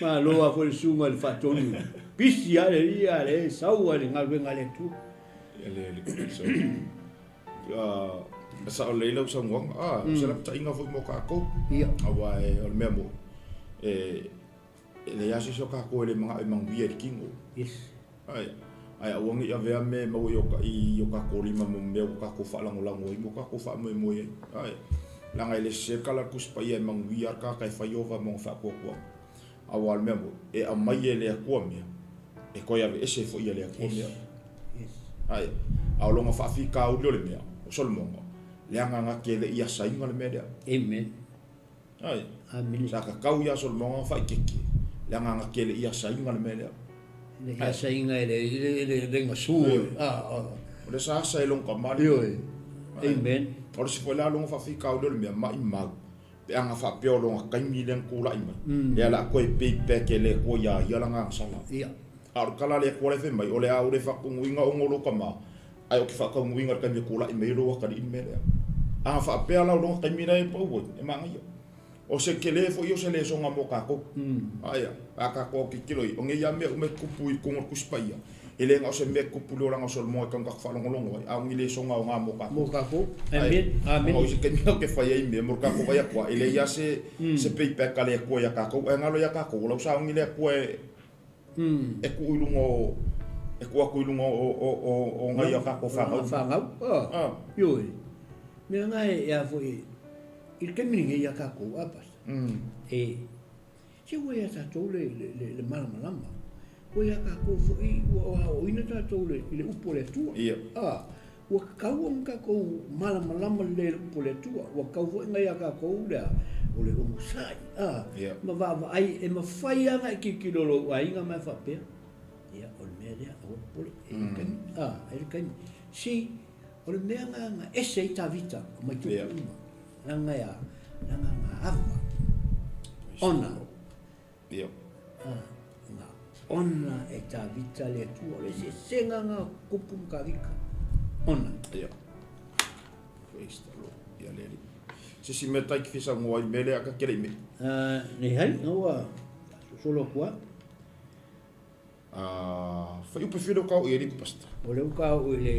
malo a foi le suga le faatonu. Pisi a le ia le sau a le galuega a le Atua. Ia le le so. E sao lelei lau saunoaga, a, o se lapataiga foi mo kākou. Ia. Aua e, o le mea moni, e, e leai lava se isi o kākou e le manao e manuia i le kino. Yes. Ae, ae aua ne i avea mea e maua i o, i o kākou lima mo mea ua kākou faalagolago ai, mo kākou faamoemoe ai. Ae, leaga e le sese le tala a le Tusi Paia e manuia lava le tagata e fai ova ma ona faatuatuaga. Aua o le mea moni, e aumai e le Atua mea, e toe aveese foi e le Atua mea. Ae, a o lona faafitauli o le mea, o Solomona, leaga na te le i asaina le mea lea. Amen. Ae, Amene. Sa tatau ia Solomona ona faaitete, leaga na te le i asaina le mea lea. Le i asaina e le, le, le, le gasu. Ah, ah. O le sa asa e lona tama le. Ioe. Amen. O le isi foi la lona faafitauli o le mea, maimau. Pe ana faapea o lona taimi lea na tulai mai, lea o le a toe pay back e le Atua iā ia lana agasala. A o le tala a le Atua lea e fai mai, o le a ou le faataunuuina ona o lou tama, ae ou te faataunuuina i le taimi e tulai mai ai lou atalii i le mea lea. Ana faapea la o lona taimi lea e pau ai, e manaia. O se tele foi ia o se lesona mo tatou. Aia, a tatou autitilo i, o nei lava mea uma e tupu i totonu o le Tusi Paia, E le na o se mea e tupu i le olaga o Solomona e tau tatou faalogologo ai, a o ni lesona aoga mo tatou. Mo tatou. Amen. Amen. Ona o isi taimi ou te fai ai mea mo le tatou vaai atu a, e leai lava se, se payback a le Atua ia tatou, ae galo ia tatou, o lau sauni le Atua e, e tuu i luga o, e tuu atu i luga o, o, o, o nai a tatou fanau. Fanau. Ah. Ioe. Mea na e, a foi, i le taimi lenei ia tatou, a Pastor? E, Se ua ia tatou le, le, le, le malamalama. Ua ia tatou foi, ua aoaoina tatou le, i le upu o le Atua. Ia. A, ua tatau ona tatou malamalama lelei i le upu o le Atua. Ua tatau foi ona ia tatou le a, o le onosai. A, Ia. ma vaavaai, e mafai lava ona e tilotilo i lou aiga ma e faapea, ia, o le mea lea, aua popole, e i ai le taimi. A, e i ai le taimi. See, o le mea na, na ese ai Tavita mai tupu uma. Leaga e a? Leaga na ava. Ona. Ia. Na ona e Tavita le Atua. O le eseesega na o tupu ma Tavita. Ona. Ia. Praise the Lord. Ia le Alii. Se isi mea tai ki fia saunoa ai i le mea lea a ka kele i mea. Leai, na ua sosolo atu lava. A faiupe fia lea ua taoʻi ai le pasta. O lea ua taoʻi i le.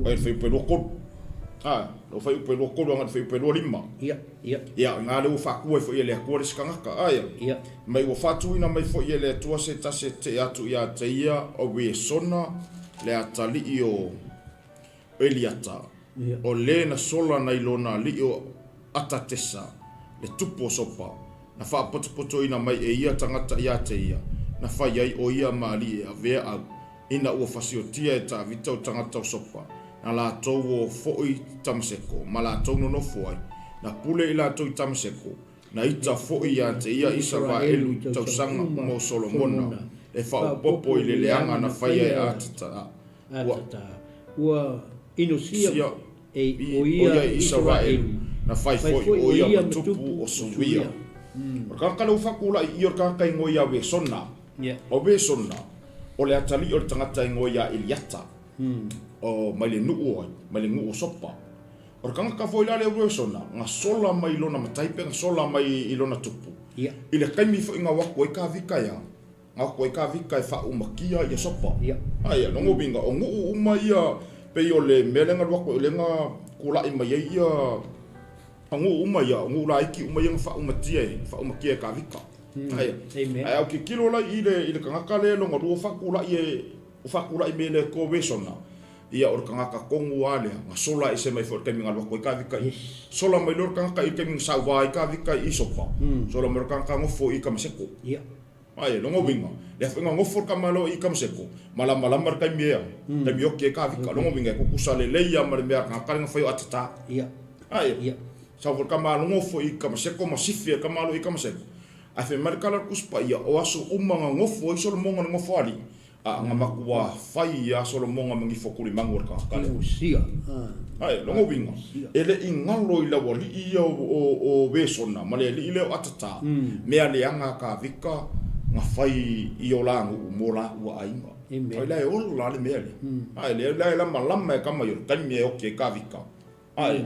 Ai le faiupe 23. A, lou faiupe 23 agai le faiupe 25. Ia, ia. Ia, i ina lea ua faatua ai foi e le Atua le isi tagata. A ia. Ia. Mai ua faatuina mai foi e le Atua se tasi e tetee atu ia te ia o Iesona le atalii o Eliata, o le na sola nai lona alii o Atatesa, le tupu o Sopa, na faapotopotoina mai e ia tagata ia te ia, na fai ai o ia ma alii e avea au, ina ua fasiotia e Tavita o tagata o Sopa, na latou o foi i Tamaseko, ma latou nonofo ai, na pule i latou i Tamaseko, Na ita foi ia te ia Isaraelu i tausaga mo Solomona, e faaopoopo i le leaga na faia e Atata, ua. Ua inosia e o ia i Isaraelu, na fai foi o ia ma tupu o Suria. O le tagata lea ua faatulai i i o le tagata e igoa ia Vesona. O Vesona, o le atalii o le tagata e igoa ia Eliata, o mai le nuu o ai? Mai le nuu o Sopa. O le tagata foi la lea o Wilsona, na sola mai i lona matai pe na sola mai i lona tupu. Ia. I le taimi foi na o atu ai Kavika ia, na o atu ai Kavika e faaumakia ia Sopa. Ia. Aia, lona uiga, o nuu uma ia, pei o le mea lea na alu atu ai, lea na faakula'i mai ai ia nuu uma ia, o nuu laiti uma ia na faaumatia e, faaumatia e Kavika. Ae, Amen. ae a ou tilotilo la i le, i le tagata lea lona lua faatula'i e, o faatula'i mai e le Atua Vesona, ia o le tagata tonu lava lea, na sola ese mai foi i le taimi na alu atu ai Kavika i, sola mai loa le tagata i le taimi na sauva ai Kavika i Sopa, sola mai loa le tagata nofo i Kamaseko. Ia. Ae, lona uiga, lea foi na nofo le tama loa i Kamaseko, malamalama le taimi e, taimi oti ai Kavika. Lona uiga, e tutusa lelei lava ma le mea a le tagata lea na fai o Atata. Ia. Ae, Ia. sau foi le tama nofo i Kamaseko ma sifi e le tama loa i Kamaseko. Ae fai mai le tala a le Tusi Paia, o aso uma na nofo ai Solomoga i le nofoalii, a na matua fai lava Solomoga ma nifo tulimanu o le tagata lea. Usia. Ae, lona uiga, e le i galo i lau alii ia o Vesona ma le alii lea o Atata, mea leaga a Kavika na fai i o la nuu mo laua aiga. Ai la e ola lava le mea lea. Ae, lea la e lamalama e tama i o le taimi e oti ai Kavika. Ae,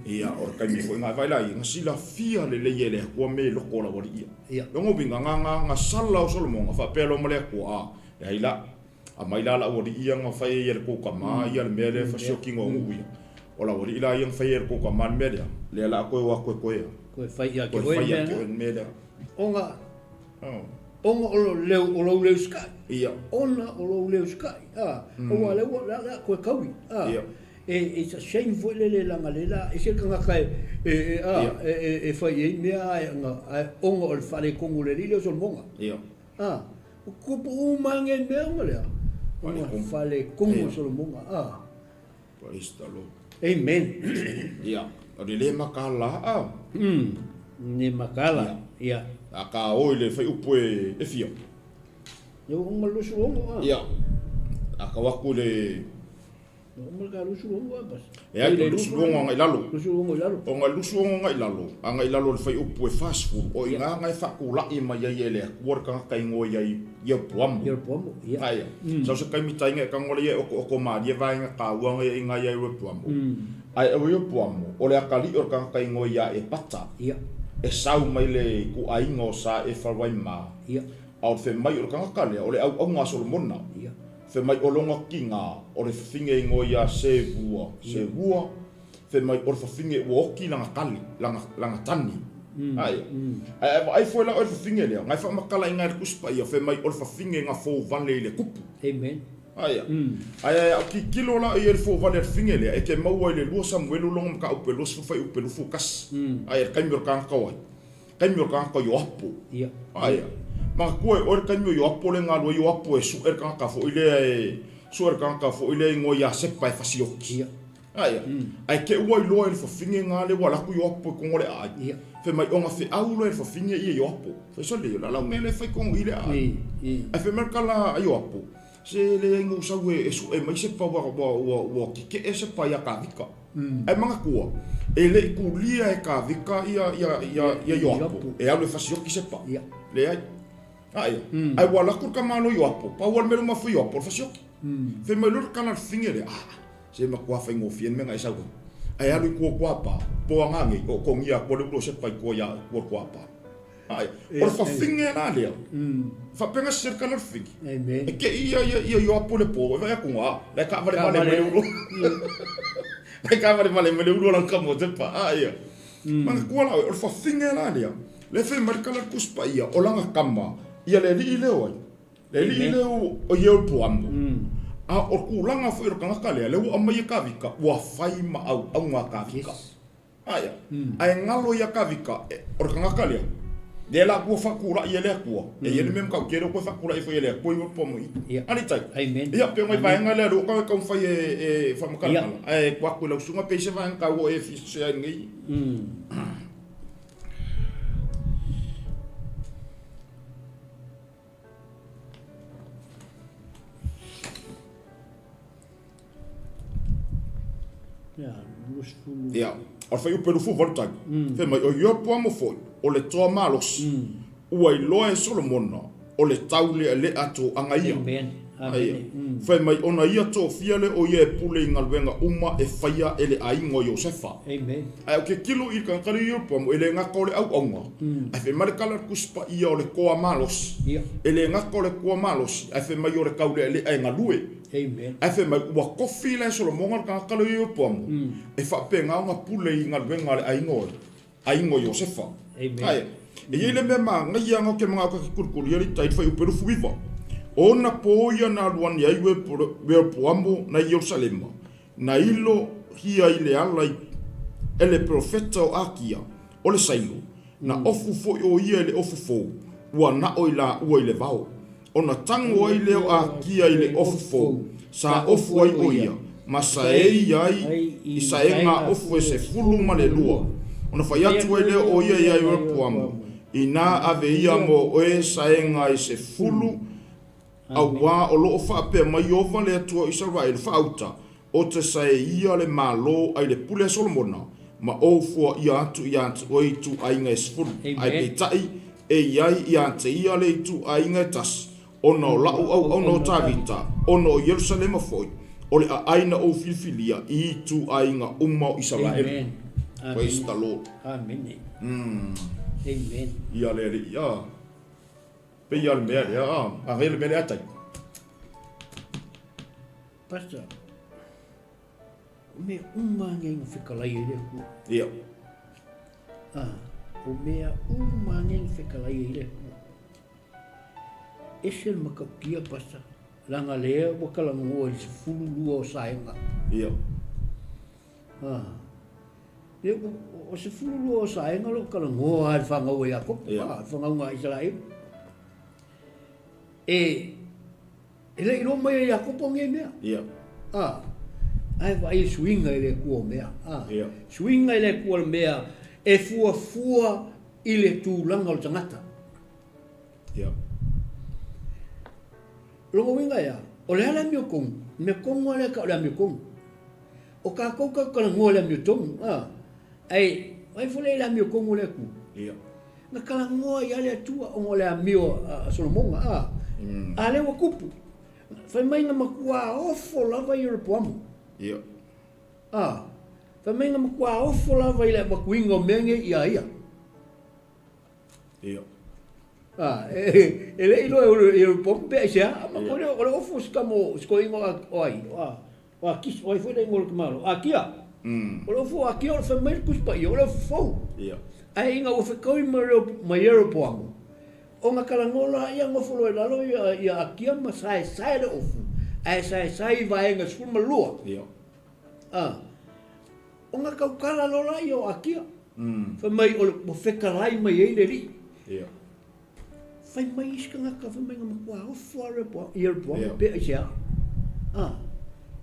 ia, o le taimi foi na vaai la ia, na silafia lelei e le Atua mea i loko o lau alii ia. Lona uiga, na, na, na sala o Solomoga, faapea loa ma le Atua, a, leai la, aumai la lau alii ia na fai ai e le tou tama ia le mea lea e fasioti nuu ia. O lau alii la ia na fai ai e le tou tama le mea lea, lea la a toe o atu e toe, Toe fai ia te toe oe fai le ia mea te lena. oe le mea lea. Ona, Oh. ona o lo leu, o lou leu usikai. Ia. Ona o lou leu usikai, a, aua o lea ua, lea, lea toe taui, a. Ia. E, it's a shame foi lele leaga lea la ese le tagata e, e, e, a, Ia. e, e, e fai i ai mea ae, ae ona o le faaletonu o le alii lea o Solomona. Ia. A, o tupu uma lava nei mea ona lea, ona Faaletonu. faaletonu Ia. o Solomona, a. Praise the Lord. Amen. Ia, o le le makala a. Le makala, ia. A ka o i le whaiupu e, e fia. Ia ua uma le 26 a. Ia. A ka waku le... Ua uma le ka 26 a bas. E ai, le 26 agai lalo. 26 i lalo. O ngai 26 agai lalo, agai lalo le whaiupu e 40, o i ngā ngai whakulai mai ai e le akua le kangata ingoa i ai Ieropoamo. Ieropoamo, ia. Aia. Sau se taimi tainga e kangola ia e oko oko malie vaenga kaua ngai i ngai ai Ieropoamo. Ae o Ieropoamo, o le akali'i o le kangata ingoa ia e pata. Ia. E sau mai le ikuaiga o sa e falwai ma. Ia. A o le femai o le kangata lea, o le auaunga a Solomona. Ia. Femai o longa kiga, o le fafine ingoa ia Sevua. Sevua, Fai mai o le fafine ua oti lana tali, lana, lana tani. Ae, ae a vaai foi la oe i le fafine lea, na e faamatalaina ai le Tusi Paia, fai mai o le fafine na fouvale i le kupu. Amen. Ae, ae a ou tilotilo la i le fouvale a le fafine lea, e te maua i le 2 Samuelu lona mataupu e 20 fuaiupu e 21. Ae, le taimi o le tagata o ai? Taimi o le tagata o Ioapo. Ia. Ae, manatua e oe le taimi o Ioapo lea na alu ai Ioapo e sue le tagata foi lea e, sue le tagata foi lea e igoa ia Sepa e fasioti. Ia. Ae, ae te ua iloa e le fafine nga le ua alu atu Ioapo i kono le aai. Ia. Fai mai ona feau loa e le fafine ia Ioapo. Fai sole, o le a lau mea lea e fai kono i le aai. Ae fai mai le tala a Ioapo, se leai na ou sau e sue mai se pa ua, ua, ua, ua keke'e se pa ia Kavika. Ae manatua, e le i kulia e Kavika ia, ia, ia, ia Ioapo e alu e fasioti se pa. Ia. Leai. Ae, ae ua alu atu le tama loa Ioapo, pau lava le mea lea ua mafua Ioapo o le fasioti. Fai mai loa le tala a le fafine lea, ah, se matua faigofie le mea na e sau ai. Ae alu i tua o Kuapa, po aga nei, o okogia atu le ulo o Sepa i tua ia tua o Kuapa. Ae, o le fafine la lea, faapea se le tala a le fafine. E te i ia ia Ioapo i le po, e vaai atu, ah, la e taavale vale mai le ulo. La e taavale vale mai le ulo o lana tama o Sepa. Ae, manatua la oe, o le fafine la lea, lea e fai mai le tala a le Tusi Paia, o lana tama, ia le alii lea o ai? Le alii lea o Ieropoamo. A o le tulaga foi o le tagata lea, lea ua aumai e Kavika, ua fai ma auauna a Kavika. Aia, ae galo ia Kavika, o le tagata lea, lea la ua faatulai e le Atua, e i ai le mea matautia lea ua toe faatulai foi e le Atua Ieropoamo i i. Alitai. Ia, pei o nai vaega lea o lea ua taumafai e faamatalatala, ae tuu atu i lau susuga pe i ai se vaega taua e fia share i lenei. Ia, o le fuaiupu e 28 tali, fai mai, o Ieropoamo foi, o le toa malosi, ua iloa e Solomona o le taulealea toaga ia. Aia. Fai mai ona ia tofia lea o ia e pule i galuega uma e faia e le aiga o Iosefa. Amen. Ae ou te tilo i le tagata lea Ieropoamo, e le gata o le auauna, ae fai mai le tala a le Tusi Paia o le toa malosi. E le gata o le toa malosi, ae fai mai o le taulealea e galue. Amen. Ae fai mai ua tofi la e Solomona le tagata lea Ieropoamo, e faapena ona pule i galuega a le aiga o aiga o Iosefa. Amen. Ae, e i ai le mea manaia na ou te manao ta te tulituli ai le tai i le fuaiupu 29. O ona po ia na alu ane ai Reopoamo na i Ierusalema, na ilo hia i le ala i e le perofeta o Akia, o le Sailo, na ofu foi o ia i le ofu fou, ua nao i laua i le vao. Ona tago ai lea o Akia i le ofu fou, sa ofu ai o ia, ma saei ai i saega ofu e 12. Ona fai atu ai lea o ia iā Ieropoamo, Inā ave ia mo oe saega e 10, auā o lo o faapea mai Ieova le Atua o Isaraelu, Faauta, o te sae ia le Malo ai le pule a Solomona, ma ou foaia atu iā te oe ituaiga e 10, ae peitai e i ai iā te ia le ituaiga e tasi, ona o la'u auauna o Tavita, ona o Ierusalema foi, o le aai na ou filifilia i ituaiga uma o Isaraelu. Praise the Lord. Amene. Amen. Ia le Alii, a. Pei a le mea lea, a. A le mea lea a tai. Pastor, o mea uma nei na fekalai ai le Atua. Ia. Ah, o mea uma nei na fekalai ai le Atua. Ese le matautia, Pastor, leaga lea ua talanoa i le 12 o saega. Ia. Ah. Lea ua, o 12 o saega o lo o talanoa lava i le fanau a Iakopo, Ia. ah, le fanauga a Isaraelu. E, E le i iloa mai e Iakopo nei mea. Ia. A, ae vaai i le suiga i le Atua o mea. A, Ia. Suiga i le Atua o le mea e fuafua i le tulaga o le tagata. Ia. O lona uiga e a? O le a le amiotonu? O le mea tonu lava lea e tau o le amiotonu. O tatou tatou talanoa i le amiotonu, a, ae vaai foi lea i le amiotonu o le Atua. Ia. Na talanoa ai lava le Atua ona o le amio a Solomona, a, a lea ua tupu. Fai mai na matua ofo lava Ieropoamo. Ia. A, fai mai na matua ofo lava i le avatuina o mea nei ia ia. Ia. A, e, e le i iloa e Ieropoamo pe aisea, a ma o le ofo o si tama o si toeaina o ai, o a. O Akis, o ai foi le igoa o le tamaloa? Akia. O le ofu o Akia o le fai mai le Tusi Paia, o le ofu fou. Ae ina ua fetaui ma ma Ieropoamo, ona talanoa loa ia nofo loa i lalo ia ia Akia ma saesae le ofu, ae saesae i vaega 12. A, ona tautala loa laia o Akia. Fai mai o le, ua fetalai mai ai le alii. Fai mai isi tagata, fai mai na matua ofo lava Ieropoamo pe aisea. A,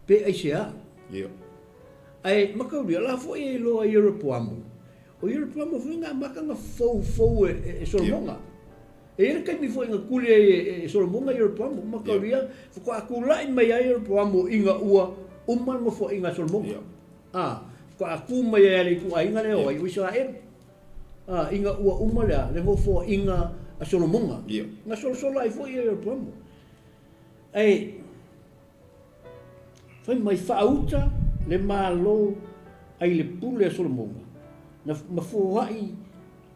pe aisea. Ia. Ae mataulia, la foi e iloa Ieropoamo. O Ieropoamo foi na amata na foufou e Solomona. E i ai le taimi foi na tuli ai e Solomona Ieropoamo. Mataulia, faatoa tulai mai ai Ieropoamo ina ua uma le nofoaiga a Solomona. A, faatoa tu mai ai le ituaiga lea o ai, o Isaraelu. Ā, ina ua uma le a, le nofoaiga a Solomona, Ia. na solasola ai foi ia Ieropoamo. Ae fai mai faauta le Malo ai le pule a Solomona, na, ma foai,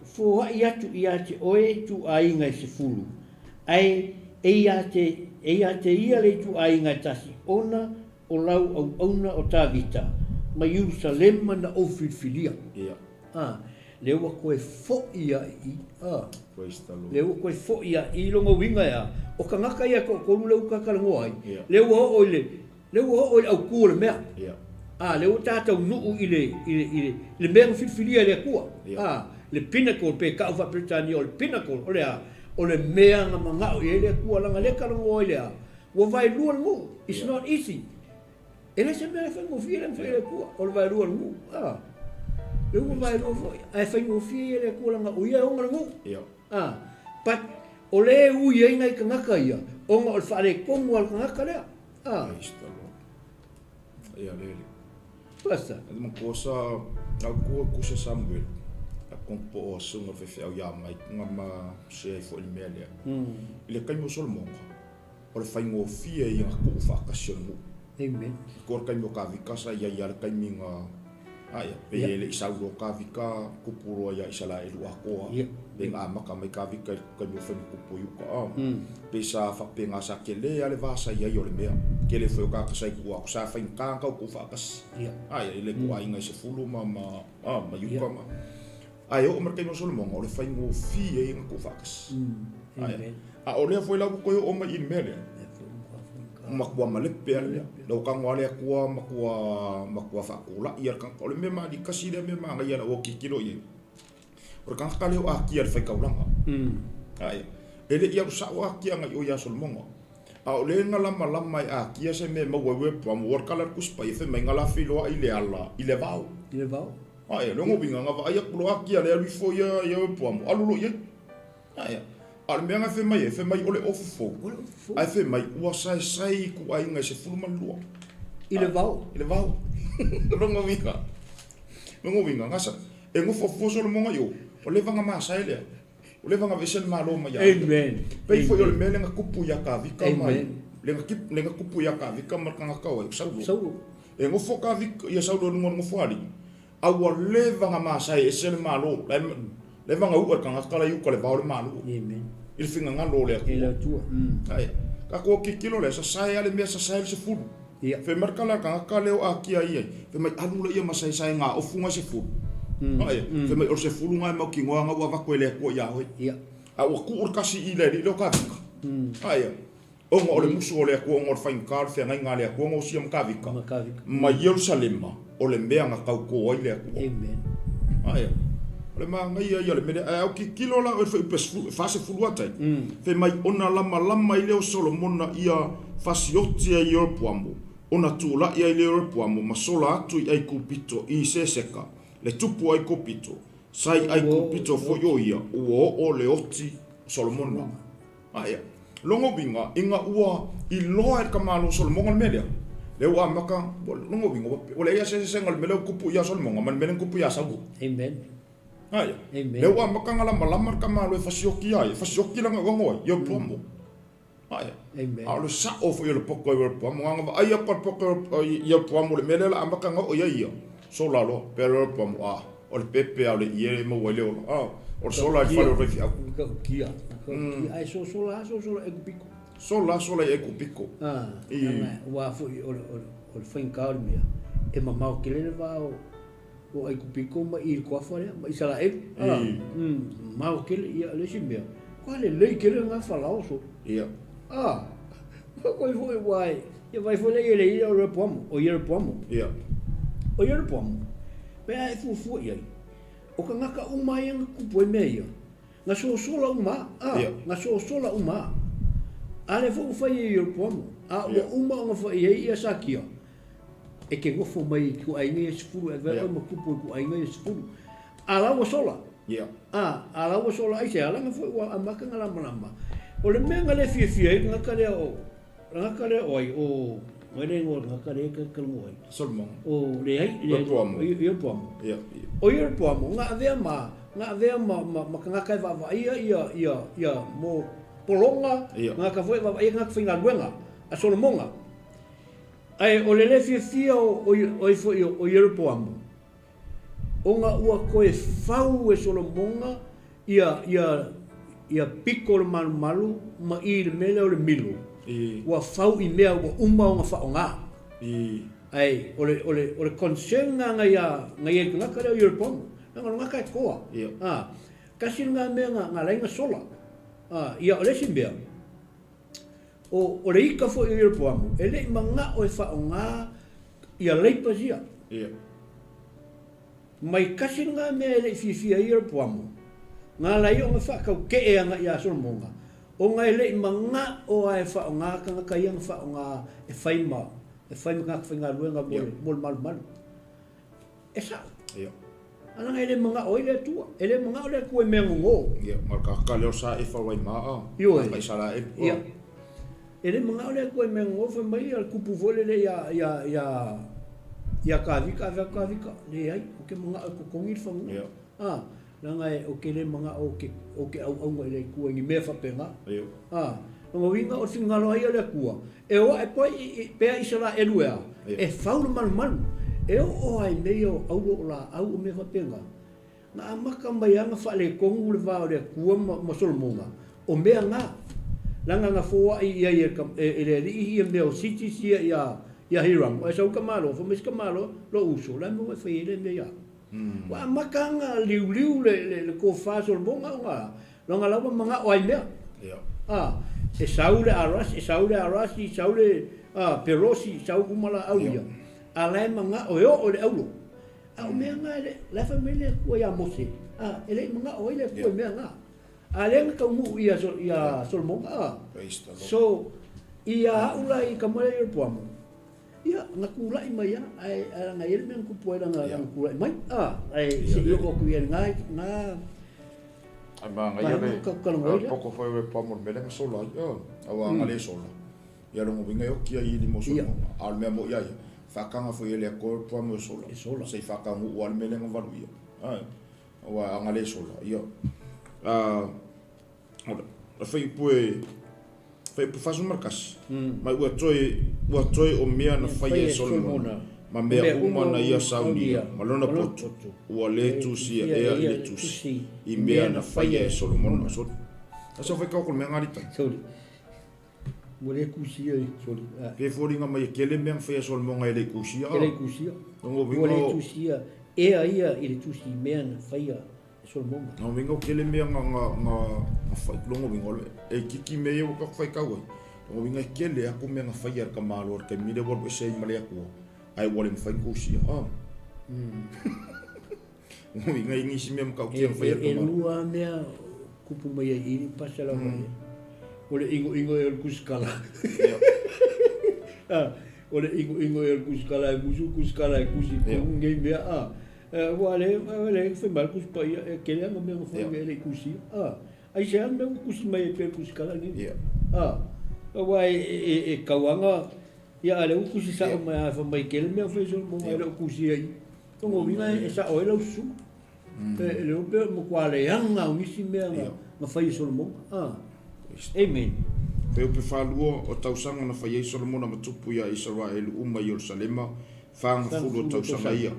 foai atu ia te oe ituaiga e 10, ae e ia te, e ia te ia le ituaiga e tasi, ona o lau auauna o Tavita, mai Ierusalema na ou filifilia. Ia. A, lea ua toe foi a i i, a. Praise the Lord. Lea ua toe foi a i lona uiga e a, o tagata ia e toatolu lea ua ta talanoa ai, Ia. lea ua oo i le, lea ua oo i le autu o le mea. Ia. A, lea ua tatou nuu i le, i le, i le, i le mea na filifilia e le Atua. Ia. A, le pinnacle pe tau faa-Peretania o le pinnacle, o le a? O le mea na manao i ai le Atua, leaga lea e talanoa ai le a? Ua vaelua le nuu, it's not easy. E le se mea e faigofie le mafai e le Atua, o le vaelua o le nuu. Ah. Le ua vaelua foi, ae faigofie ia le Atua leaga o ia e ona le nuu. Ah. But o le e ui ai nai tagata ia, ona o le faaletonu a le tagata lea. Ah. Praise the Lord. Ia lele. Pastor. E matua sa au kua kusa Samuel. A kompo o asunga le faifeau ia mai nga ma se ai foi le mea lea. I le taimi o Solomona. O le faigofie ia na tuufaatasi o le nuu. Amen. Ko le taimi o Kavika sa i ai lava le taimi na aia, pei e le i sau loa Kavika tupu loa ia Isaraelu atoa. Pei na amata mai Kavika i le taimi o Faimatupu i uka a. Pei sa faapena sa tele lava le va sa i ai o le mea. Tele foi o tagata sa i tua atu sa faigata ona tau tuufaatasi. Aia, i le ituaiga e 10 ma ma a ma iuka ma. Ae oo mai le taimi o Solomona, o le faigofie ia ona tuufaatasi. Ae, a o lea foi la ua toe oo mai i le mea lea, matua malepe lava le mea. Lau tago lava le Atua matua, matua faatulai lava le tagata. O le mea malie tasi lea mea manaia lau tilotilo i ai, o le tagata lea o Akia i le faitaulaga. Ae, e le i alu sao Akia agai i o ia Solomona. A o lea na lamalama e Akia se mea e maua ai Uepuamu, ua kala le Tusi Paia fai mai na la feiloai le ala i le vao. I le vao. Ae, lona uiga, na vaai atu loa Akia le alu ifo ia ia Uepuamu, alu loa i ai. Ae, a o le mea na fai mai ai, fai mai o le ofu fou. O le ofu fou. Ae fai mai ua saesae i ituaiga e 12. I le vao. I le vao. Lona uiga, lona uiga, na sa, e nofo fua Solomona i o, o leva na masae lea. Ua leva ona aveese le Malo mai ia ia. Amen. Pei foi o le mea lea na tupu ia Kavika ma lea na tupu ia Kavika ma le tagata o ai, o Saulo. Saulo. E nofo Kavika, ia Saulo i luga o le nofoalii, a ua leva ona masae ese le Malo. Leva ona u'a le tagata la i uka i le vao o le Malo. Amen. I le finagalo o le Atua. I le Atua. Ae, tatou tilotilo lea, sasae lava le mea sasae le 10. Ia. Fai mai le tala a le tagata lea o Akia i ai, fai mai, alu laia ma saesae ngā ofu ngā 10. Ae, fai mai, o le 10 ngā e mautinoa ngā ua avatu e le Atua ia oe. Ia. A ua tuu le kasi i le alii lea o Kavika. Ae, ona o le musu o le Atua, ona o le faigata o le feagaiga a le Atua na osia ma Kavika, Ma Kavika. ma Ierusalema, o le mea na tautō ai le Atua. Amen. Ae, o le manaia ia o le mea lea. Ae au tilotilo la oe i le fuaiupu e 40 ata ai, fai mai, ona lamalama ai lea o Solomona ia fasioti ai Ieropoamo, ona tulai ai lea o Ieropoamo ma sola atu i Aikupito i Seseka, le tupu o Aikupito, sa i Aikupito foi o ia, ua oo le oti o Solomona. Ae, lona uiga, ina ua iloa e le tamālo o Solomona le mea lea, lea ua amata, lona uiga, ua leai lava se eseesega o le mea lea ua tupu ia Solomona ma le mea lea na tupu ia Saulo. Amen. Ae, Amen. lea ua amata ona lamalama le tamālo e fasioti ai, e fasioti lana uaga o ai? Ieropoamo. Ae, Amen. a o le sa'o foi o le poto o Ieropoamo, na ona vaai atu a le poto o Ieropoamo i le mea lea o le a amata ona oo i ai ia, sola loa, pea loa Ieropoamo, a, o le pepe lava o le ie e maua ai le ola, a, o le sola i le fale o le faifeau. Matautia, matautia, ae sosola lava sosola i Aikupito. Sola lava sola i Aikupito. A, leaga aua foi o le, o le, o le faigata o le mea, e mamao tele le va o, o Aikupito ma i le Toafa lea, ma Isaraelu. A, mamao tele, ia o le isi mea, ua lelei tele lena falao solo. Ia. A, koi foi ua e, ia vai foi lea i le ia o Ieropoamo, o Ieropoamo. Ia. O Ieropoamo, pe a e fuafua i ai, o tagata uma ia na tupu ai mea ia, na sosola uma, a, Ia. na sosola uma. A lea foi ua fai e Ieropoamo, a ua Ia. uma ona fai ai ia Sakia, e te nofo mai i ituaiga ia 10, e avea Ia. oe ma tupu i ituaiga ia 10. A la ua sola. Ia. A, a la ua sola aisea, leaga foi ua amata ona lamalama. O le mea na le fiafia ai le tagata lea o, le tagata lea o ai, o, o ai le igoa o le tagata lea e talanoa ai? Solomon. O, leai, leai. Ieropoamo. O Ieropoamo. Ia. O Ieropoamo, na avea ma, na avea ma, ma, ma tagata e vaavaaia ia, ia, ia, mo pologa, Ia. tagata foi e vaavaaia tagata faigaluega a Solomoga. Ae o le le fiafia o, o, o ai foi o Ieropoamo, Ona ua toe fau e Solomona ia, ia, ia pito o le malumalu ma i le mea lea o le milo, I. ua fau i mea ua uma ona faaaoga. I. Ae o le, o le, o le concern lena na ia, na ia i le tagata lea o Ieropoamo, leaga o le tagata e toa. Ia. A, tasi lena mea na, na ala ai ona sola. A, ia o le isi mea, o, o le ika foi o Ieropoamo, e le i mana'o e faaaoga Ia leipa sia. Ia. Mai kasi lena mea e le i fiafia ai Ieropoamo, na ala ai ona faataute'e aga'i ia Solomoga, ona e le i mana'o a e faaaoga tagata ia na faaaoga e fai ma, e fai ma tagata faigaluega mo le, mo le malumalu. E sa'o. Ia. A leaga e le mana'o ai le Atua. E le mana'o le Atua i mea gogō. Ia, ma le tagata lea o sa efa o Waimaa, Ioe. ma Isaraelu. Ia. E le mana'o le Atua i mea gogō, fai mai ia le kupu foi lele ia, ia, ia, ia Kavika, ave atu Kavika. Leai, ou te mana'o e totogi le fanua. Ia. A, leaga e, ou te le mana'o ou te, ou te auauna i le Atua i ni mea faapena. Ia. A, Lona uiga o le finagalo lava ia o le Atua, e o ae pea pea Isaraelu e a? E fau le malumalu. E oo lava i mea ia o auro o laau o mea faapena, na amata mai lava ona faaletonu le va o le Atua ma Solomona, o mea na. Leaga na foai i ai e le Alii ia mea o cities ia ia Hiram, ae sau le tamaloa, fai mai si tamaloa, lou uso, o le a le mea ua e fai ai lea mea ia au? Ua amata ona liuliu le tofa a Solomona ona leaga la ua manao ai mea. A, e sau le Arasi, e sau le Arasi, sau le Perosi, sau uma laau ia, a la e manao e oo i le auro. A o mea na e le, la e fai mai le Atua ia Mose, a, e le i manao ai le Atua i mea na. A lea na taunuu ia ia Solomona, a. So, ia au la i tama lea Ieropoamo, Ia, na tulai mai lava, ae leaga e i ai le mea na tupu ai lana tulai mai, a, ae se i oo atu i ai i lena Ai manaia le poko foi o pa mo le mea lea na sola ai, aua ana le sola, ia lona uiga e oti ai i lima o Solomona. A o le mea moni ia ia, faataga foi e le Atua le pa mo e sola, se i faataunuu lava le mea lea na valu ia. Aua ana le sola, ia, O le fuaiupu e fuaiupu 41, Mai ua toe, ua toe o mea na faia e Solomona, ma mea uma na ia saunia, ma lona poto, ua le tusia ea i le tusi, i mea na faia e Solomona. Sorry. Asa fai kau ko mea ngari tai. Sorry. Ua le tusia i, sorry. Pe foliga mai e kele mea na faia e Solomona e le tusia. E le tusia. Ua le tusia ea ia i le tusi i mea na faia Solomona. Nā winga o kele mea nga nga nga nga whai longo winga ole e kiki me ia waka whai kau ai. Longo winga e kele aku mea nga whai ar ka malo ar kai mire waru ese i male akua. Ai wale mwhai kusia. Ah. Longo winga i ngisi mea mkau kia mwhai ar ka malo. E lua mea kupu mai ai iri pasa la mm. O le ingo ingo e o le kusikala. Ah, o le ingo ingo e o le kusikala e musu kusikala e kusi yeah. Ngei mea ah. Ua le, le fai mai le Tusi Paia, e tele lava mea na fai e le i tusia. A, aisea le mea ua tusi mai ai pea le Tusi Kala nei? A, aua e tau lava na, ia a o lea ua tusi sao mai lava fai mai tele mea fai Solomona e le o tusia i i. Lona uiga e sao ai lau susuga. E le iloa pe matua leaga o nisi mea na fai e Solomona. A, amen. Fuaiupu faalua o tausaga na fai ai Solomona ma tupu iā Isaraelu uma i Ierusalema, 40 o tausaga ia.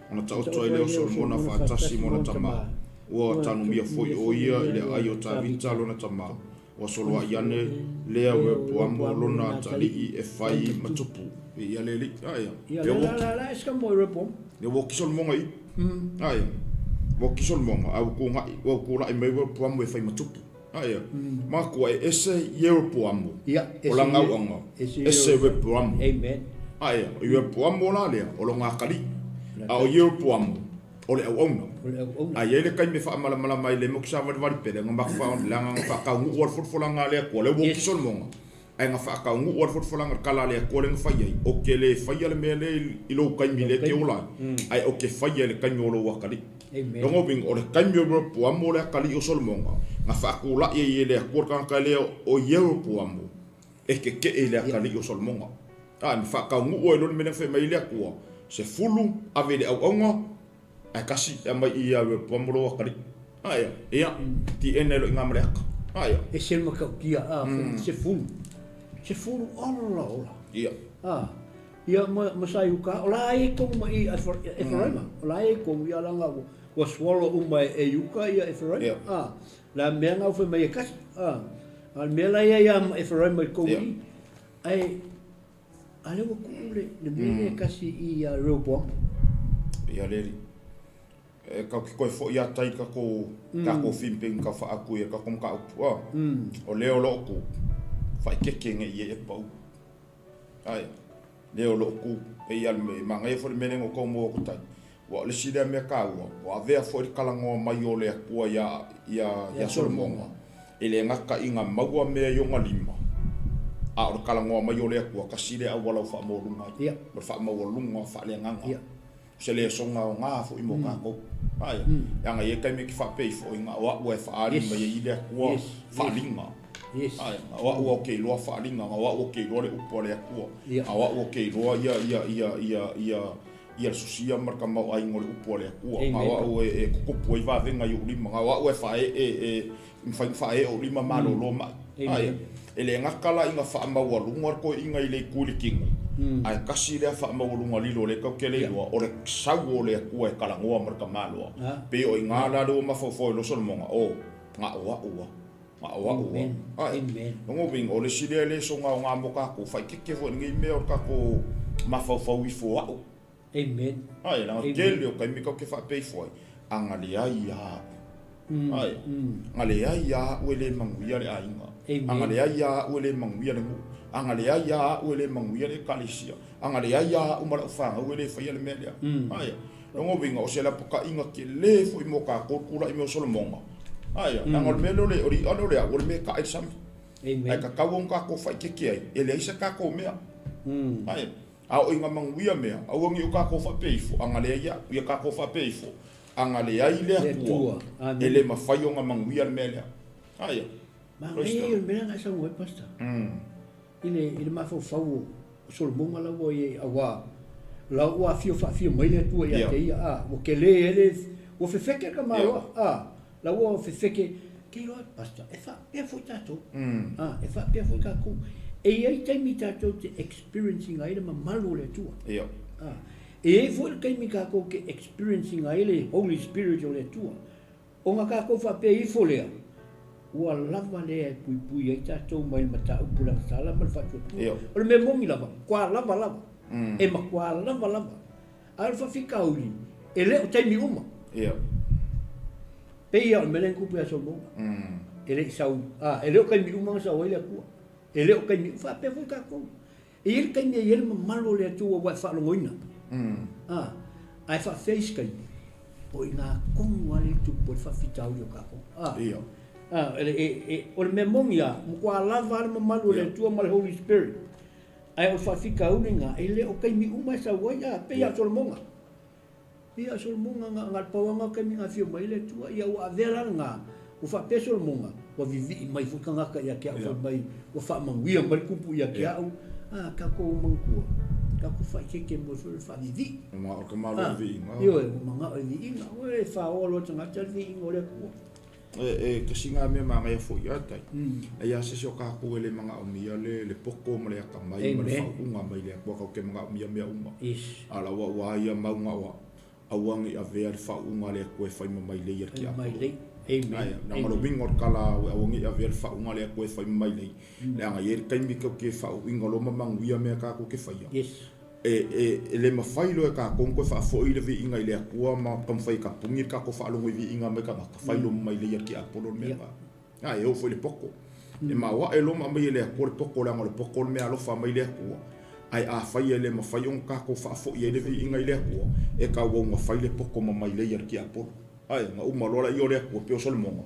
Ona taoto ai lea o Solomona faatasi ma ona tama, ua tanumia foi o ia i le aai o Tavita lona tama, ua soloai ane lea Rehoboamo lona atalii e fai ma tupu. Ia le alii, aia. Ia le la la e mo Rehoboam. Ia ua Solomona i. Aia. Ua Solomona, a ua kūnaʻi, ua kūlaʻi mai Rehoboamo e fai ma tupu. Aia. Makua e ese Ieropoamo. Ia, ese. O lana auauna. Ese Rehoboamo. Amen. Aia, o Ieropoamo la lea, o lona atalii. A o Ieropoamo, o le auauna. O le auauna. A i ai le taimi e faamalamalama ai le moki savalivali pele, na maku wha, leaga na whakaunu'u a le folafolaga a le Atua, lea ua oki Solomona, ae na whakaunu'u a le folafolaga le kala a le Atua lea na fai ai, o ke le faia le mea lea i lou taimi lea e te ola ai, ae o ke faia i le taimi o lou atalii. Lona uiga, o le taimi o Ieropoamo le atalii o Solomona, na faatulai ai e le Atua le tagata lea o Ieropoamo e kekeʻe i le atalii o Solomona. A, na faataunuu ai loa le mea lea na fai mai ai le Atua, 10 ave i le auauna, ae tasi e aumai i ia Ieropoamo lou atalii. A, ia, ia, TN ai loa i ina ma le ata. A, ia. Ese le matautia, a, 10, 10, ola ola. Ia. A. Ia, ma, ma sa i uka, o la e tonu ma i Eferaima, o la e tonu ia langa ua swallow uma e Iuka ia Eferaima, a, la mea nga ua fai mai e kasi, a, a le mea la ia ia ma Eferaima i kou i, ae, a lea ua kuu le, le mea lea e kasi i ia Rehoboam. Ia le alii. E kau ki koe foʻi a tai kako kako fimping ka whaaku ia kako maka upu a. O leo lo ku whaikeke nge i e pau. Ae, lea o loo ku, e ia le mea, e manaia foi le mea lea na ou tau maua atu tai. Ua o le isi lea mea taua, ua avea foi le talanoa mai o le Atua ia, ia, ia Solomona, e le gata i na maua mea i ona lima, a o le talanoa mai o le Atua, tasi lea auala ua faamaualuga ai, Ia. o le faamaualuga faaleagaga. Ia. O se lesona aoga foi mo tatou. Ae, leaga e i ai taimi e te faapea ifo i na o a'u e faaali mai ai i le Atua faaliga. Ae, na o a'u ou te iloa faaliga, na o a'u ou te iloa le upu a le Atua, na o a'u ou te iloa ia, ia, ia, ia, ia, ia le susia ma le tamaoaiga o le upu a le Atua, na o a'u e, e tutupu ai vavega i o'u lima, na o a'u e faaee, e, mafai ona faaee o'u lima malolo ma'i. Aia, e le gata la ina faamaualuga le toeaina i le itu i le tino, ae tasi lea faamaualuga lilo lea tatou te le iloa, o le sau o le Atua e talanoa ma le tamaloa. Pei o i ina la lea ua mafaufau ai loa Solomona, oh, na o a'u a, na o a'u a. Ae, lona uiga, o le isi lea le soona aoga mo tatou, faaeteete foi i lenei mea o le tatou mafaufau ifo o a'u. Amen. Ae, leaga tele o taimi tatou te faapea ifo ai, a na leai lava a'u. Ae, na leai lava a'u e le manuia le aiga. A na leai lava a'u e le manuia le nuu. A na leai lava a'u e le manuia le ekalesia. A na leai lava a'u ma la'u fanau e le faia le mea lea. Ae, lona uiga o se lapataiga tele foi mo tatou le tulai mai o Solomona. Ae, leaga o le mea lea o le i'a lea o le a'u o le mea e ta'a i le sami. Ae tatau ona tatou faaeteete ai, e leai se tatou mea. Ae, a oo ina manuia mea, aua ne i o tatou faapea ifo, a na leai a'u, ia tatou faapea ifo, A na leai le Atua, e le mafai ona manuia le mea lea. Aia. Manaia ia o le mea lea na e saunoa ai, Pastor. I le, i le mafaufau o Solomona la ua i ai, aua la ua afio faafio mai le Atua ia te ia, a, ua tele ai le, ua fefeke le tamaloa, a, la ua fefeke, te iloa, Pastor, e faapea foi tatou, a, e faapea foi tatou. E i ai taimi tatou te experience ina ai le mamalu o le Atua. A, E i ai foi le taimi tatou te experiencing ai le Holy Spirit o le Atua, ona tatou faapea ifo lea, ua lava lea e puipui ai tatou mai le mataupu lagatala ma le faatuatua. O le mea moni lava, matua lava lava. E matua lava lava. A o le faafitauli, e le o taimi uma. Pei lava o le mea lea na tupu ia Solomona. E le i sau, a, e le o taimi uma na sau ai le Atua. E le o taimi uma. Faapea foi tatou. E i ai le taimi e i ai le mamalu o le Atua ua e faalogoina, a, ae faafefea isi taimi? O i ina tonu lava lea e tupu ai le faafitauli o tatou. A, a, e, e, o le mea moni lava, matua lava le mamalu o le Atua ma le Holy Spirit, ae o le faafitauli lena, e le o taimi uma e sau ai, a, pei lava o Solomona. Ia, Solomona, na, na o le pau lava lena o taimi na afio mai ai le Atua, ia ua avea la lena, ua faapea Solomona, ua vivii mai foi tagata ia te au fai mai, ua faamanuia mai le Tupu ia te au, a, tatou manatua, tatou faaeteete mo foi le faavivii. Ua manao le tamaloa i le viiga. Ioe, ua manao i le viiga. Ua e faoa loa tagata le viiga o le Atua. E tasi na mea manaia foi ia tai. E ia se isi o tatou e le manaomia le poto ma le atamai ma le faauuga mai le Atua tatou te manaomia mea uma. A la ua ua ia mau na o aua ne i avea le faauuga a le Atua e fai ma mailei a le tiapolo. Ae leaga o le uiga o le tala aua ne i avea le faauuga a le Atua e fai ma mailei, leaga e i ai le taimi tatou te faauuina loa ma manuia mea tatou te faia. E le mafai loa e tatou ona toe faafoi le viiga i le Atua ma taumafai e tapuni le tatou faalogo i viiga mai tagata, fai loa ma mailei a le tiapolo le mea lena. A e oo foi i le poto. E maoae loa ma aumai e le Atua le poto leaga o le poto le mea alofa mai le Atua. Ae afai e le mafai ona tatou faafoi ai le viiga i le Atua, e tauau ona fai le poto ma mailei a le tiapolo. Ae na uma loa laia o le Atua pei o Solomona,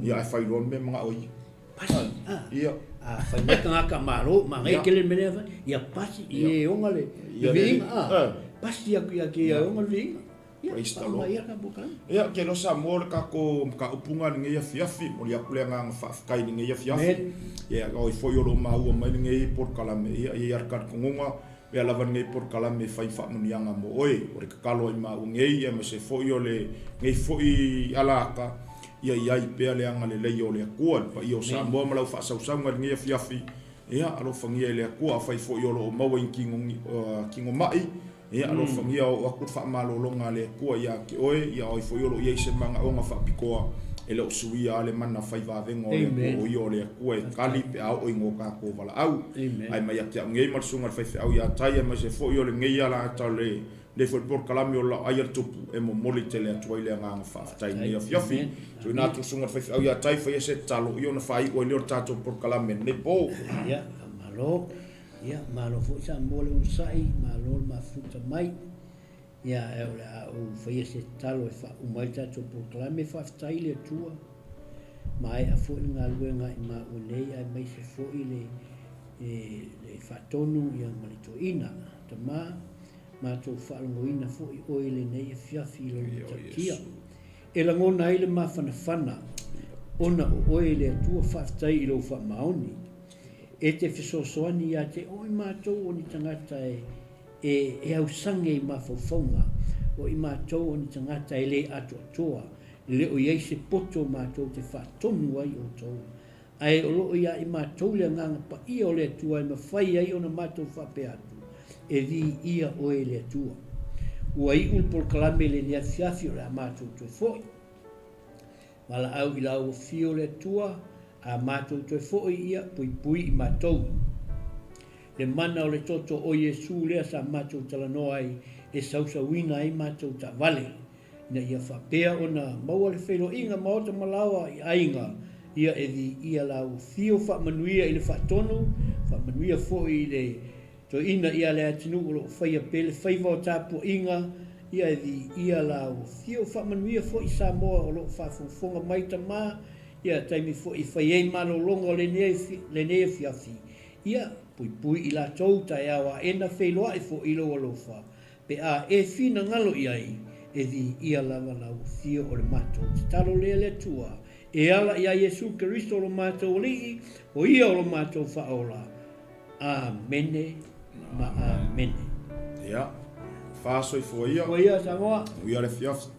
ia ae fai loa le mea e manao e ia. Pasi, a. Ia. A fai mai tagata malo, manaia tele le mea lea e fai, ia pasi i e ona le viiga, a. Pasi atu ia te ia e ona le viiga. Ia, faaaoga ia ka polokalame. Ia, ke loa Samoa o le tatou mataupu lena i lenei afiafi. Momoli atu le agaga faafetai i lenei afiafi. Ia, o ai foi o lo o maua mai lenei polokalame, ia, e i ai lava le talitonuga, mea lava lenei polokalame e fai faamanuiaga mo oe. O le tatalo ai maua nei, aemaise foi o lenei foi alaata, ia i ai pea le agalelei o le Atua i le paia o Samoa ma lau faasausauga i lenei afiafi. Ia, alofagia e le Atua, afai foi o lo o maua i tino ma'i, ia, alofagia oo atu le faamalologa a le Atua ia te oe, ia ai foi o lo o i ai se manaoga faapitoa, e le o suia lava le mana fai vavega o le Atua, o ia o le Atua e tali pe a oo i ngō tātou valaau. Ae mai ia te au nei ma le Susuga i le Faifeau ia Tai, aemaise foi o lenei alaata o le Nei foi le polokalame o lau ai a le Tupu e momoli tele atu ai le agaga faafetai i lenei afiafi. Tuuina atu le Susuga i le Faifeau ia Tai, faia se tatalo ia ona faaiu ai lea o le tatou polokalame i lenei po. Ia, faamalo. Ia, malo foi Samoa le onosai, malo le mafuta mai. Ia, ae o le a ou faia se tatalo e faauma ai le tatou polokalame. Faafetai i le Atua, maea foi le galuega i maua nei, aemaise foi le, le faatonu ia ma le toeaina. Tama, Matou faalogoina foi oe i lenei afiafi i lou matautia. E lagona ai le mafanafana ona o oe e le Atua faafetai i lou faamaoni. E te fesoasoani ia te oe matou o ni tagata e e e ausage i mafaufauga, o i matou o ni tagata e le atoatoa, le o i ai se poto matou te faatonu ai outou. Ae o lo o ia i matou le Agaga Paia o le Atua e mafai ai ona matou faapea atu, E viia oe e le Atua. Ua iu le polokalame i lenei afiafi o le a matou toe foi. Valaau i lau afio le Atua, a matou toe foi ia puipui i matou. Le mana o le toto o Iesu lea sa matou talanoa ai e sausauina ai matou taavale, ina ia faapea ona maua le feiloaiga maota ma laoa i aiga, ia e viia lau afio faamanuia i le faatonu, faamanuia foi i le Toeaina ia Leatinuu o lo o faia pea le faiva o tapuaiga ia e viia lau afio faamanuia foi Samoa o lo o faafogafoga mai tama ia taimi foi e fai ai malologa o lenei afiafi ia puipui i latou taeao aena feiloai foi i lou alofa pe a e finagalo i ai e viia lava lau afio o le matou tatalo lea le Atua e ala ia Iesu Keriso lo matou Alii o ia o lo matou Faaola Amene ma amene. Ia, faasoifua ia. Soifua ia Samoa. Manuia le afiafi.